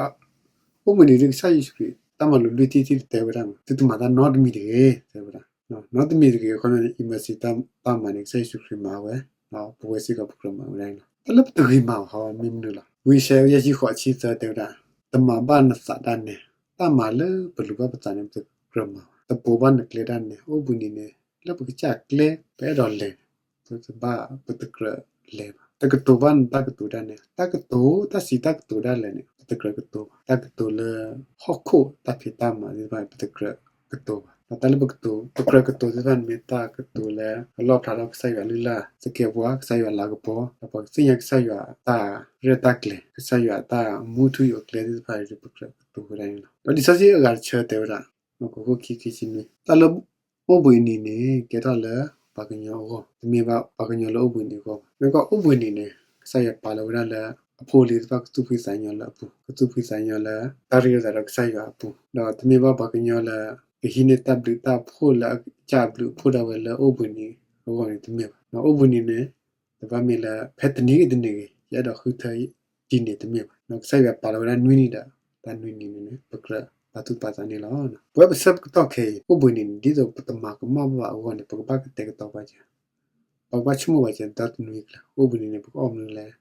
အိၣ်ဘှံးနံၤဒ်ကစၢ်ယ့ၣ်ၡူးခရံာ် တၢ်မၤလိာ်လွံၢ်ထံၣ်တထံၣ်တဲဝဲဒၣ်မး သုတမၤတၢ်နီတမံၤတဂ့ၤ တဲဝဲဒၣ်. နီတမံၤတဂ့ၤအဃိန့ၣ် emergency တၢ်မၤန့ၣ် ကစၢ်ယ့ၣ်ၡူးခရံာ်မၤဝဲ, ဒီးပဝဲစ့ၢ်ကီးပကြၢးမၤဝဲဒၣ်န့ၣ်လီၤ. တၢ်လၢပတဂ့ၤမးဘၣ်ဟီမ့ၢ်မနုၤလဲၣ်. ဝံယၡါယၤ ယဲၢ်ဆံဃိး အဆံသၢ တဲဝဲဒၣ်, တမၤဘၣ်နသးဒၣ်နဲ, တၢ်မၤလၢပလူၤဘၣ်ပသးန့ၣ် ပတကြၢးမၤဘၣ်. တပိာ်ဘၣ်နကျဲဒၣ်နဲ, အိၣ်ဘှံးနံၤန့ၣ် လၢပကစၢ်ကျဲ ပအဲၣ်ဒိးလဲၤန့ၣ် ပတဘၣ် ပတကြၢးလဲၤဘၣ်. တကတိၤဘၣ်နတၢ်ကတိၤဒၣ်နဲ, တၢ်ကတိၤ တၢ်စံးတၢ်ကတိၤဒၣ်လဲာ်န့ၣ် ပတကြၢးကတိၤဘၣ်. တၢ်ကတိၤလၢ ဟီၣ်ခိၣ်တၢ်ဖံးတၢ်မၤသ့ၣ်တဖၣ်န့ၣ် ပတကြၢးကတိၤဘၣ်. ဒီးတၢ်လၢပကတိၤ ပကြၢးကတိၤသ့ၣ်တဖၣ်န့ၣ်မ့ၢ်တၢ်ကတိၤလၢ ကလီၣ်ဖျါထီၣ်ကစၢ်ယွၤအလုၢ်အလၢ် သကဲးပဝး ကစၢ်ယွၤအလၤကပီၤ ဒီးပှၤကသ့ၣ်ညါကစၢ်ယွၤအတၢ်ရဲၣ်တၢ်ကျဲၤ ကစၢ်ယွၤအတၢ်မူထူယိာ်အကျဲသ့ၣ်တဖၣ် ပကြၢးကတိၤဝဲဒၣ်န့ၣ်လီၤ. ဒီးလံာ်စီဆှံအဂၤတဆၢတဲဝဲဒၣ် မၢ်ကူးခိၣ်ခံ ခံဆံနွံ တၢ်လၢအိၣ်ဘှံးနံၤန့ၣ် ကဲထီၣ်လၢပှၤကညီအဂီၢ်, တမ့ၢ်ဘၣ်ပှၤကညီလၢအိၣ်ဘှံးနံၤအဂီၢ်ဘၣ်. မ့ၢ်ကွၢ်အိၣ်ဘှံးနံၤန့ၣ် ကစၢ်ယွၤပာ်လီၤဝဲဒၣ်လၢ အဖိအလံၤသ့ၣ်တဖၣ်ကသူၣ်ဖှံသးညီလၢအပူၤ, ကသူၣ်ဖှံသးညီလၢ တၢ်ရ့လိာ်သးဒီးကစၢ်ယွၤအပူၤ, ဒီးတမ့ၢ်ဘၣ်ပှၤကညီလၢ ကဟံးန့ၢ်တၢ်ဘျုးတၢ်ဖှိၣ်လၢအကစၢ်အဘျုးအဖှိၣ်ဒၣ်ဝဲလၢအိၣ်ဘှံးနံၤအဂီၢ်န့ၣ်တမ့ၢ်ဘၣ်. ဒီးအိၣ်ဘှံးနံၤန့ၣ် တဘၣ်မ့ၢ်လၢ ဖဲတနံၤဂ့ၤတနံၤဂ့ၤ ယအဲၣ်ဒိးဃုထၢဒ်န့ၣ်တမ့ၢ်ဘၣ်. ကစၢ်ယွၤပာ်လီၤဝဲဒၣ်နွံနံၤဒီး တၢ်နွံနံၤန့ၣ်န့ၣ် ပကြၢးပာ်သူၣ်ပာ်သးန့ၣ်လီၤ. ပဝဲပဆၢကတီၢ်ခဲအံၤ အိၣ်ဘှံးနံၤန့ၣ် ဒ်သိးပတမၤကမၣ်ဘၣ်အဂီၢ်န့ၣ် ပကဘၣ်ကတဲာ်ကတီၤပာ်စၢၤ, ပကဘၣ်ဆိကမိၣ်ပာ်စၢၤ ဒီတနွံကျၢၤ အိၣ်ဘှံးနံၤန့ၣ် ပကအီၣ်မနုၤလဲၣ်,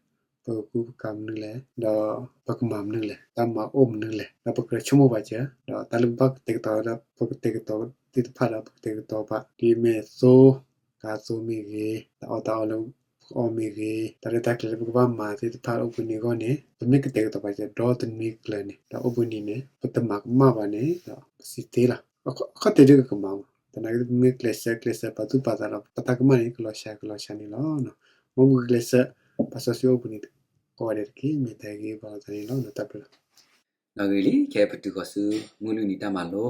ပကကူပကၤမနုၤလဲၣ်, ဒီးပကမၤမနုၤလဲၣ်, တၢ်မၤအိၣ်မနုၤလဲၣ်, ဒီးပကြၢးဆိကမိၣ်ပာ်စၢၤ, ဒီးတၢ်လၢပဘၣ်ကတဲာ်ကတီၤဝဲဒၣ် ပကတဲာ်ကတီၤသ့ၣ်တဖၣ်ဒီး ပကတဲာ်ကတီၤပာ် ဒ်မ့ၢ်သိ ကါသိမ့ၢ်ဂ့ၤ, တၢ်အီၣ်တၢ်အီလၢပကအီၣ်မ့ၢ်ဂ့ၤ, တၢ်ရဲၣ်တၢ်ကျဲၤလၢပကဘၣ်မၤသ့ၣ်တဖၣ်အိၣ်ဘှံးနံၤအဂီၢ်န့ၣ် ပမ့ၢ်ကတဲာ်ကတီၤပာ်စၢၤ ဒီတနွံကျၢၤန့ၣ် ဒီးအိၣ်ဘှံးနံၤန့ၣ် ပတမၤကမၣ်ဘၣ်န့ၣ် ဒီးပစံးသ့လီၤ. အခီၣ်ထံးဒ်ကကမၤမး သနာ်က့ပမ့ၢ်ကျဲးစၢးကျဲးစၢးပာ်သူၣ်ပာ်သးဒီး ပတၢ်ကမၣ်န့ၣ် ကလီၤစှၤကလီၤစှၤန့ၣ်လီၤ. မ်ပကကျဲးစၢး ပာ်စီဆှံအိၣ်ဘှံးနံၤကိးဂၤဒဲးတက့ၢ်. မ့ၢ်တၢ်ဂ့ၢ်ဘၣ်လီၤသးန့ၣ်လီၤ. တၢ်ဘျုးလီၤ. နီၣ်ဂ့ၤလံ ခဲအံၤပတုၤဃီၤဆူ မုၢ်လွံၢ်နံၤတၢ်မၤလိ,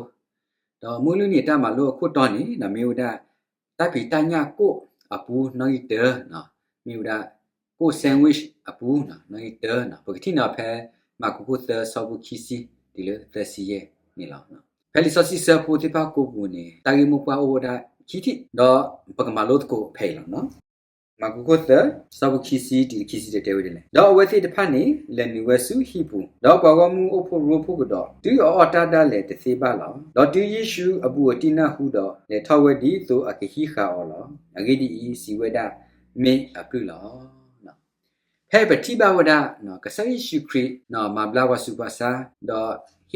ဒီးမုၢ်လွံၢ်နံၤတၢ်မၤလိအခိၣ်တီန့ၣ် မ့ၢ်ဝဲဒၣ် တၢ်ဖံးတၢ်ညၣ်ကိၣ်အပူၤနီၣ်ဂံၢ်တၢ, မ့ၢ်ဝဲဒၣ် ကိၣ် sandwich အပူၤနီၣ်ဂံၢ်တၢ, ပကထံၣ်န့ၢ်ဖဲ မၢ်ကူးခိၣ်သၢ ဆၢဖိခံဆံတုၤလၢသၢဆံယဲၢ်န့ၣ်လီၤ. ဖဲလံာ်စီဆှံဆၢဖိသ့ၣ်တဖၣ်ကိးပူၤန့ၣ် တၢ်ဂ့ၢ်မိၢ်ပှၢ်အိၣ်ဝဲဒၣ်ခံထံၣ် ဒီးပကမၤလိသကိးဖဲအံၤလီၤ. မၢ်ကူးခိၣ်သၢ ဆၢဖိခံဆံတုၤခံဆံတၢတဲဝဲဒ်လဲၣ်. ဒီးအဝဲသ့ၣ်တဖၣ်န့ၣ် လဲၤနုာ်ဝဲဆူဟံၣ်ပူၤ, ဒီးပှၤဂီၢ်မုၢ်အိၣ်ဖှိၣ်ရိဖှိၣ်ကဒီး တုၤအအီၣ်တၢ်ဒၣ်လဲာ်တသ့ဘၣ်လီၤ. ဒီးတုၤယ့ၣ်ၡူးအဘူးအတံၢ်နၢ်ဟူဒီး လဲၤထီၣ်ဝဲဒ်သိးအကဟံးဃာ်အီၤလီၤ. အဂ့ၢ်ဒ်အံၤ, စံးဝဲဒၣ်, မ့ၢ်အပျုၢ်လီၤ. ဖဲပထံၣ်ဘၣ်ဝဲဒၣ် ကစၢ်ယ့ၣ်ၡူးခရံာ် မၤဘျါပှၤဆူးပှၤဆါ, ဒီ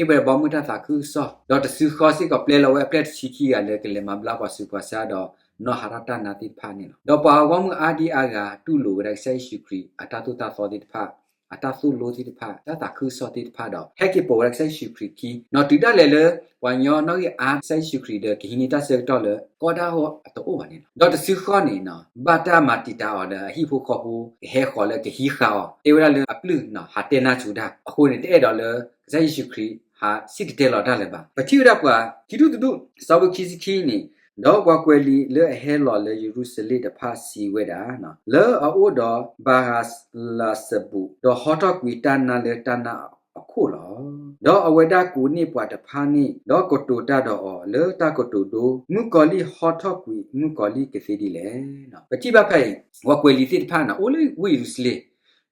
းဟ့ၣ်ဝဲဘီမုၢ်တၢ်သးခုကစီၣ်, ဒီးတစုဃီစ့ၢ်ကီးပျဲလီၤဝဲအပျဲၢ်တဆံခံဂၤလၢကလဲၤမၤဘျါပှၤဆူးပှၤဆါဒီး နီၢ်ဟးထီၣ်တၢ်နါသ့ၣ်တဖၣ်န့ၣ်လီၤ. ဒီးပှၤဂီၢ်မုၢ်အါဒံအါဂၤတူၢ်လိာ်ဝဲဒၣ်ကစၢ်ယ့ၣ်ၡူးခရံာ်အတၢ်သိၣ်တၢ်သီသ့ၣ်တဖၣ်, အတၢ်သိၣ်လိသ့ၣ်တဖၣ်, တၢ်သးခုကစီၣ်သ့ၣ်တဖၣ်ဒီး ဟဲက့ၤပိာ်ဝဲဒၣ်ကစၢ်ယ့ၣ်ၡူးခရံာ်ခံ, နီၢ်တုၤဒၣ်လဲာ်လၢ ပှၤကညီနီၣ်ဂံၢ်အါကစၢ်ယ့ၣ်ၡူးခရံာ်ဒီးကဟံးန့ၢ်တၢ်ဆၢကတီၢ်လၢ ကီတၢ်အဂီၢ်အတအိၣ်ဘၣ်န့ၣ်လီၤ. ဒီးတစုဃီန့ၣ် ဘၣ်တၢ်မၤတံာ်တာ်အီၤဒီးအဟံၣ်ဖိဃီဖိ ကဟဲဃီၤလၢကဟံးဃာ်အီၤ, တဲဝဲဒၣ်လၢအပျုၢ်ဟးတဲနါစူၤဒၣ်, အဃိန့ၣ် တအဲၣ်ဒိးလၢ ကစၢ်ယ့ၣ်ၡူးခရံာ်ဟးစံၣ်တဲၤတဲလီၤတၢ်လၢၤဘၣ်. ပထံၣ်ဝဲဒၣ်ပှၤခံဒူၣ်တဒူၣ် ဆၢဖိခံဆံခံန့ၣ်, ဒီးပှၤကွဲးလံာ်လၢအဟဲလီၤလၢယရူၤၡလ့ၣ်တဖၣ်စံးဝဲဒၣ်, လၢအအိၣ်ဒီးဘၤဃးလးစဘူး, ဒီးဟီထီၣ်ကွံာ်တၢ်နါလၢတၢ်နါအခိၣ်လီၤ. ဒီးအဝဲဒၣ်ကိးန့ၢ်ပှၤတဖၣ်န့ၣ်, ဒီးကတိၤတၢ်ဒီးအီၤလၢတၢ်ကတိၤဒိ, မုၣ်ကီၤလံၢ်ဟီထီၣ်ကွံာ်မုၣ်ကီၤလံၢ်ကသ့ဒ်လဲၣ်. ပထံၣ်ဘၣ်ဖဲအံၤ ပှၤကွဲးလံာ်သ့ၣ်တဖၣ်န့ၣ် အိၣ်လၢဝ့ၢ်ယရူၤၡလ့ၣ်,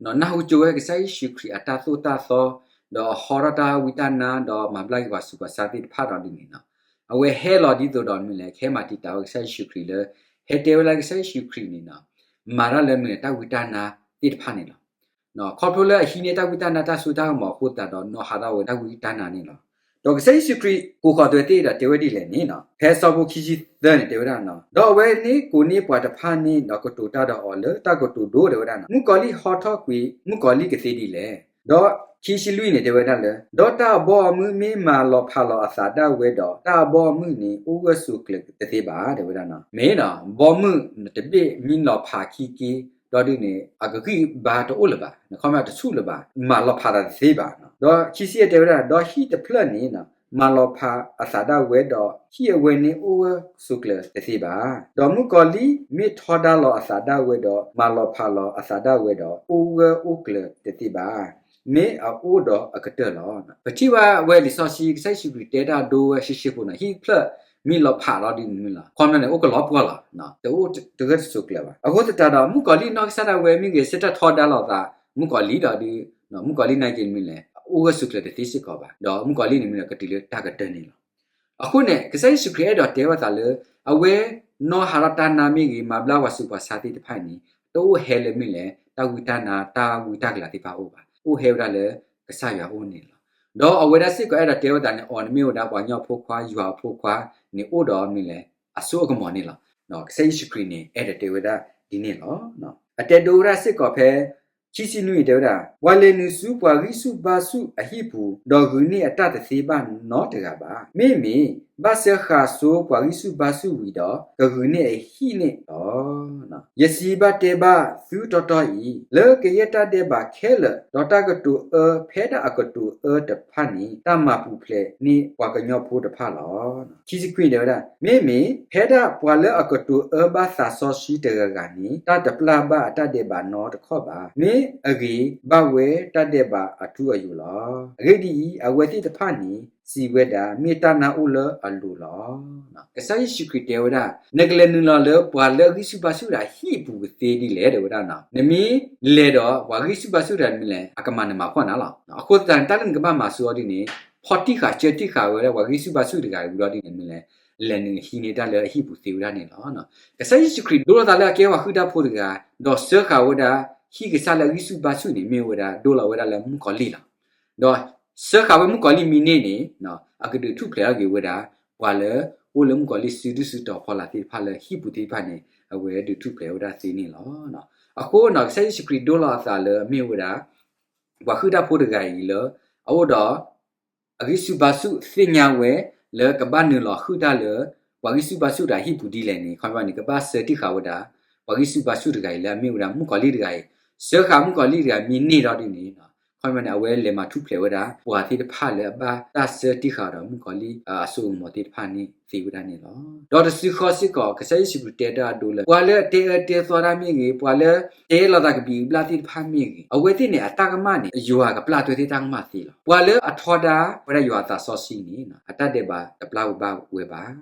နၢ်ဟူကၠိဝဲကစၢ်ယ့ၣ်ၡူးခရံာ်အတၢ်သိၣ်တၢ်သီ, ဒီးအဟီထီၣ်တၢ်ဝံတၢ်နါ, ဒီးမၤဘျါက့ၤပှၤဆူးပှၤဆါသ့ၣ်တဖၣ်ဒီးဒ်န့ၣ်လီၤ. အဝဲဟဲလီၤဒ်သိးဒီးမနုၤလဲၣ်, ကဟဲမၤတံာ်တာ်ဝဲကစၢ်ယ့ၣ်ၡူးခရံာ်လၢ ဟဲတဲဝဲဒၣ်ကစၢ်ယ့ၣ်ၡူးခရံာ်န့ၣ် မၤတၢ်လၢမနုၤလဲၣ်, တၢ်ဝံတၢ်နါသ့ၣ်တဖၣ်န့ၣ်လီၤ. ခီဖျိလၢအဟံးန့ၢ်တၢ်ဝံတၢ်နါတၢ်စိတၢ်ကမီၤအဃိသတးဒီး နီၢ်ဟးထီၣ်ဝဲတၢ်ဝံတၢ်နါန့ၣ်လီၤ. ဒီးကစၢ်ယ့ၣ်ၡူးခရံာ်ကိးဃီၤတဝဲသ့ၣ်ဒီးတဲဝဲဒ်လဲၣ်န့ၣ်, ဖဲဆၢဖိခံဆံသၢန့ၣ်တဲဝဲဒၣ်, ဒီးအဝဲန့ၣ်ကိးန့ၢ်ပှၤတဖၣ်န့ၣ် ဒီးကတိၤတၢ်ဒီးအီၤလၢတၢ်ကတိၤဒိ တဲဝဲဒၣ်, မုၣ်ကီၤလံၢ်ဟီထီၣ်ကွံာ်မုၣ်ကီၤလံၢ်ကသ့ဒ်လဲၣ်. ဒီးခံဆံလွံၢ်န့ၣ်တဲဝဲဒၣ်လၢ ဒီးတၢ်အဘီအမုၢ်မ့ၢ်မၤလီၤဖးလီၤအသးဒၣ်ဝဲဒီး တၢ်အဘီအမုၢ်န့ၣ် အိၣ်ဂၢၢ်ဆိးကျၢၤတသ့ဘၣ် တဲဝဲဒၣ်. မ့ၢ်ဒီး ဘီမုၢ်တဘ့ၣ်မ့ၢ်လီၤဖးခံက့ ဒီးဒ်န့ၣ် အကဂံၢ်ဘါတအိၣ်လၢၤဘၣ်, ခီမ့ၢ်တဆူၣ်လၢၤဘၣ်, မၤလီၤဖးသးတသ့ဘၣ်. ဒီးခံဆံယဲၢ်တဲဝဲဒၣ်, ဒီးဟံၣ်တဖျၢၣ်န့ၣ် မၤလီၤဖးအသးဒၣ်ဝဲဒီး ဟံၣ်အဝဲန့ၣ်အိၣ်ဂၢၢ်ဆိးကျၢၤတသ့ဘၣ်. ဒီးမုၣ်ကီၤလံၢ်မ့ၢ်ထီဒါလီၤအသးဒၣ်ဝဲဒီး မၤလီၤဖးလီၤအသးဒၣ်ဝဲဒီး အိၣ်ဂၢၢ်အိၣ်ကျၢၤတသ့ဘၣ်. မ့ၢ်အအိၣ်ဒီးအကတၢၢ်လီၤ. ပထံၣ်ဘၣ်ဝဲလံာ်စီဆှံ ကစၢ်ယ့ၣ်ၡူးခရံာ်တဲတၢ်ဒိဝဲရှဲရှဲဖိန့ၣ် ဟံၣ်တဖျၢၣ်မ့ၢ်လီၤဖးလီၤဒ်န့ၣ်မ့ၢ်လီၤ, ခီမ့ၢ်န့ၣ် အိၣ်ကလီၤပှီၢ်လီၤ, တအိၣ်တဂၢၢ်တဆိးကျၢၤဘၣ်. အဃိသတးဒီး မုၣ်ကီၤလံၢ်နီၢ်ကစၢ်ဒၣ်ဝဲမ့ၢ်ဂ့ၤ ဆၢထၢၣ်ထီဒါလိာ်သး မုၣ်ကီၤလံၢ်ဒီးဒ် မုၣ်ကီၤလံၢ်နာ်က့န့ၣ်မ့ၢ်လဲၣ် အိၣ်ဂၢၢ်ဆိးကျၢၤတသ့စ့ၢ်ကီးဘၣ်, ဒီးမုၣ်ကီၤလံၢ်န့ၣ်မ့ၢ်လဲၣ် ကတုၤလၢတၢ်ကတၢၢ်န့ၣ်လီၤ. အဃိန့ၣ် ကစၢ်ယ့ၣ်ၡူးခရံာ်အဲၣ်ဒိးတဲဝဲသးလၢ အဝဲနီၢ်ဟးထီၣ်တၢ်နါမ့ၢ်ဂ့ၤ မၤဘျါပှၤဆူးပှၤဆါသ့ၣ်တဖၣ်န့ၣ် တအိၣ်ဟဲလၢမ့ၢ်လဲၣ် တၢ်ဝံတၢ်နါ တၢ်ဝံတၢ်ကလၤသ့ၣ်တဖၣ်အအိၣ်ဘၣ်, အိၣ်ဟဲဝဲဒၣ်လၢကစၢ်ယွၤအအိၣ်န့ၣ်လီၤ. ဒီးအဝဲဒၣ်စ့ၢ်ကီးအဲၣ်ဒိးတဲဝဲသးန့ၣ် အီၤန့ၣ်မ့ၢ်ဝဲဒၣ်ပှၤကညီအဖိခွါ ယွၤအဖိခွါန့ၣ်အိၣ်ဒီးမ့ၢ်လဲၣ် အစိအကမီၤန့ၣ်လီၤ. ကစၢ်ယ့ၣ်ၡူးခရံာ်န့ၣ် အဲၣ်ဒိးတဲဝဲဒၣ်ဒ်န့ၣ်လီၤ. အတဲဒိဝဲဒၣ်စ့ၢ်ကီးဖဲ ခံဆံနွံတဲဝဲဒၣ်, ပှၤလဲၤနုာ်ဆူပှၤဂံၢ်ဆူၣ်ဘါဆူၣ်အဟံၣ်ပူၤ, ဒီးဂုာ်န့ၢ်အတၢ်တသ့ဘၣ်နီတဂၤဘၣ်. မ့မ့ၢ်ဘၣ်စၢဃာ်ဆိပှၤဂံၢ်ဆူၣ်ဘါဆူၣ်ဝံၤဒီး, ကဂုာ်န့ၢ်အဟံၣ်န့ၣ်လီၤ. ယစံးဘၣ်တဲဘၣ်သုတီတီအံၤ, လၢကယဲၢ်တၢ်ဒဲးဘးခဲလၢာ်, ဒီးတၢ်ကတိၤအၢဖဲဒၣ်အကတိၤအၢတဖၣ်န့ၣ်, တၢ်မၤပူၤဖျဲးန့ၢ်ပှၤကညီဖိတဖၣ်လီၤ. ခံဆံခွံတဲဝဲဒၣ်, မ့မ့ၢ်ဖဲဒၣ်ပှၤလၢအကတိၤအၢဘၣ်သးစီဆှံတဂၤဂၤန့ၣ်, တၢ်တပျၢ်ဘၣ်အတၢ်ဒဲးဘးနီတခီၣ်ဘၣ်. မ့ၢ်အဂ့ၤဘၣ်ဝဲတၢ်ဒဲးဘးအထူအယိာ်လီၤ. အဂ့ၢ်ဒ်အံၤ, အဝဲသ့ၣ်တဖၣ်န့ၣ် စံးဝဲဒၣ်, မ့ၢ်တၢ်နၢ်အိၣ်လၢအလိၤလီၤ. ကစၢ်ယ့ၣ်ၡူးခရံာ်တဲဝဲဒၣ်, နကလဲၤနုာ်လီၤလၢပှၤလၢအဂံၢ်ဆူၣ်ဘါဆူၣ်တဂၤဟံၣ်ပူၤကသ့ဒ်လဲၣ် တဲဝဲဒၣ်. နမ့ၢ်လဲၤဒီးပှၤဂံၢ်ဆူၣ်ဘါဆူၣ်တဂၤမ့ၢ်လဲၤ, အကမၤနးမၤဖှီၣ်နၤလီၤ. အဃိသတးန့ၣ် တၢ်လၢနကဘၣ်မၤဆိအီၤဒ်န့ၣ်, ဖီၣ်တံၢ်ဃာ်စၢတံၢ်ဃာ်ဝဲဒၣ်ပှၤဂံၢ်ဆူၣ်ဘါဆူၣ်တဂၤအံၤဝံၤဒီးဒ်န့ၣ်မ့ၢ်လဲၣ်, လဲၤနုာ်ဟံးန့ၢ်တၢ်လၢအဟံၣ်ပူၤသ့ဝဲဒၣ်န့ၣ်လီၤ. ကစၢ်ယ့ၣ်ၡူးခရံာ်ဒိလီၤသးလၢအကဲပှၤဟုၣ်တၢ်ဖိတဂၤ, ဒီးစၢဃာ်ဝဲဒၣ် ဟံၣ်ကစၢ်လၢအဂံၢ်ဆူၣ်ဘါဆူၣ်န့ၣ် မ့ၢ်ဝဲဒၣ်ဒိလီၤဝဲဒၣ်လၢမုၣ်ကီၤလံၢ်လီၤ. ဒီးစၢဃာ်ဝဲမုၣ်ကီၤလံၢ်မံန့ၢ်န့ၣ်, အကဒုးထူၣ်ဖျဲးထီၣ်က့ၤဝဲဒၣ် ပှၤလၢအိၣ်လၢမုၣ်ကီၤလံၢ်စုဒုၣ်စုတီၤဖီလာ်သ့ၣ်တဖၣ်လၢဟံၣ်ပူၤသ့ၣ်တဖၣ်န့ၣ်, အဝဲဒုးထူၣ်ဖျဲးဝဲဒၣ်သ့န့ၣ်လီၤ. အဃိနီၤ ကစၢ်ယ့ၣ်ၡူးခရံာ်ဒိလီၤအသးလၢအမ့ၢ်ဝဲဒၣ် ပှၤဟုၣ်တၢ်ဖိတဂၤအံၤလၢ အအိၣ်ဒီး အဂံၢ်ဆူၣ်ဘါဆူၣ်သ့ၣ်ညါဝဲ လၢကဘၣ်နုာ်လီၤဟုၣ်တၢ်လၢ ပှၤဂံၢ်ဆူၣ်ဘါဆူၣ်တဂၤဟံၣ်ပူၤဒ်လဲၣ်န့ၣ် ခီပညီန့ၣ် ကဘၣ်စၢတံၢ်ဃာ်ဝဲဒၣ် ပှၤဂံၢ်ဆူၣ်ဘါဆူၣ်တဂၤအံၤလၢအမ့ၢ်ဝဲဒၣ်မုၣ်ကီၤလံၢ်တဂၤအံၤ, စၢဃာ်မုၣ်ကီၤလံၢ်တဂၤမံန့ၢ်ဒီးဒ်န့ၣ် ခီပညီန့ၣ် အဝဲလဲၤမၤထူၣ်ဖျဲးဝဲဒၣ် ပှၤသ့ၣ်တဖၣ်လၢအဘၣ်တၢ်စၢတံၢ်ဃာ်ဒီးမုၣ်ကီၤလံၢ်အစိကမီၤသ့ၣ်တဖၣ်န့ၣ်သ့ဝဲဒၣ်န့ၣ်လီၤ. ဒီးတစုဃီစ့ၢ်ကီး ကစၢ်ယ့ၣ်ၡူးခရံာ်တဲတၢ်အဒိလၢ ပှၤလၢအတဲအၢတဲသီတၢ်မ့ၢ်ဂ့ၤ, ပှၤလၢတဲလီၤသးကဘျံးကဘျၣ်သ့ၣ်တဖၣ်မ့ၢ်ဂ့ၤ, အဝဲသ့ၣ်န့ၣ် အတၢ်ကမၣ်န့ၣ် ယွၤကပျၢ်အဝဲသ့ၣ်တၢ်ကမၣ်သ့လီၤ. ပှၤလၢအထီဒါဝဲဒၣ်ယွၤအသးစီဆှံန့ၣ် အတၢ်ဒဲးဘးတပျၢ်ဝဲဘၣ်ဝဲဘၣ်.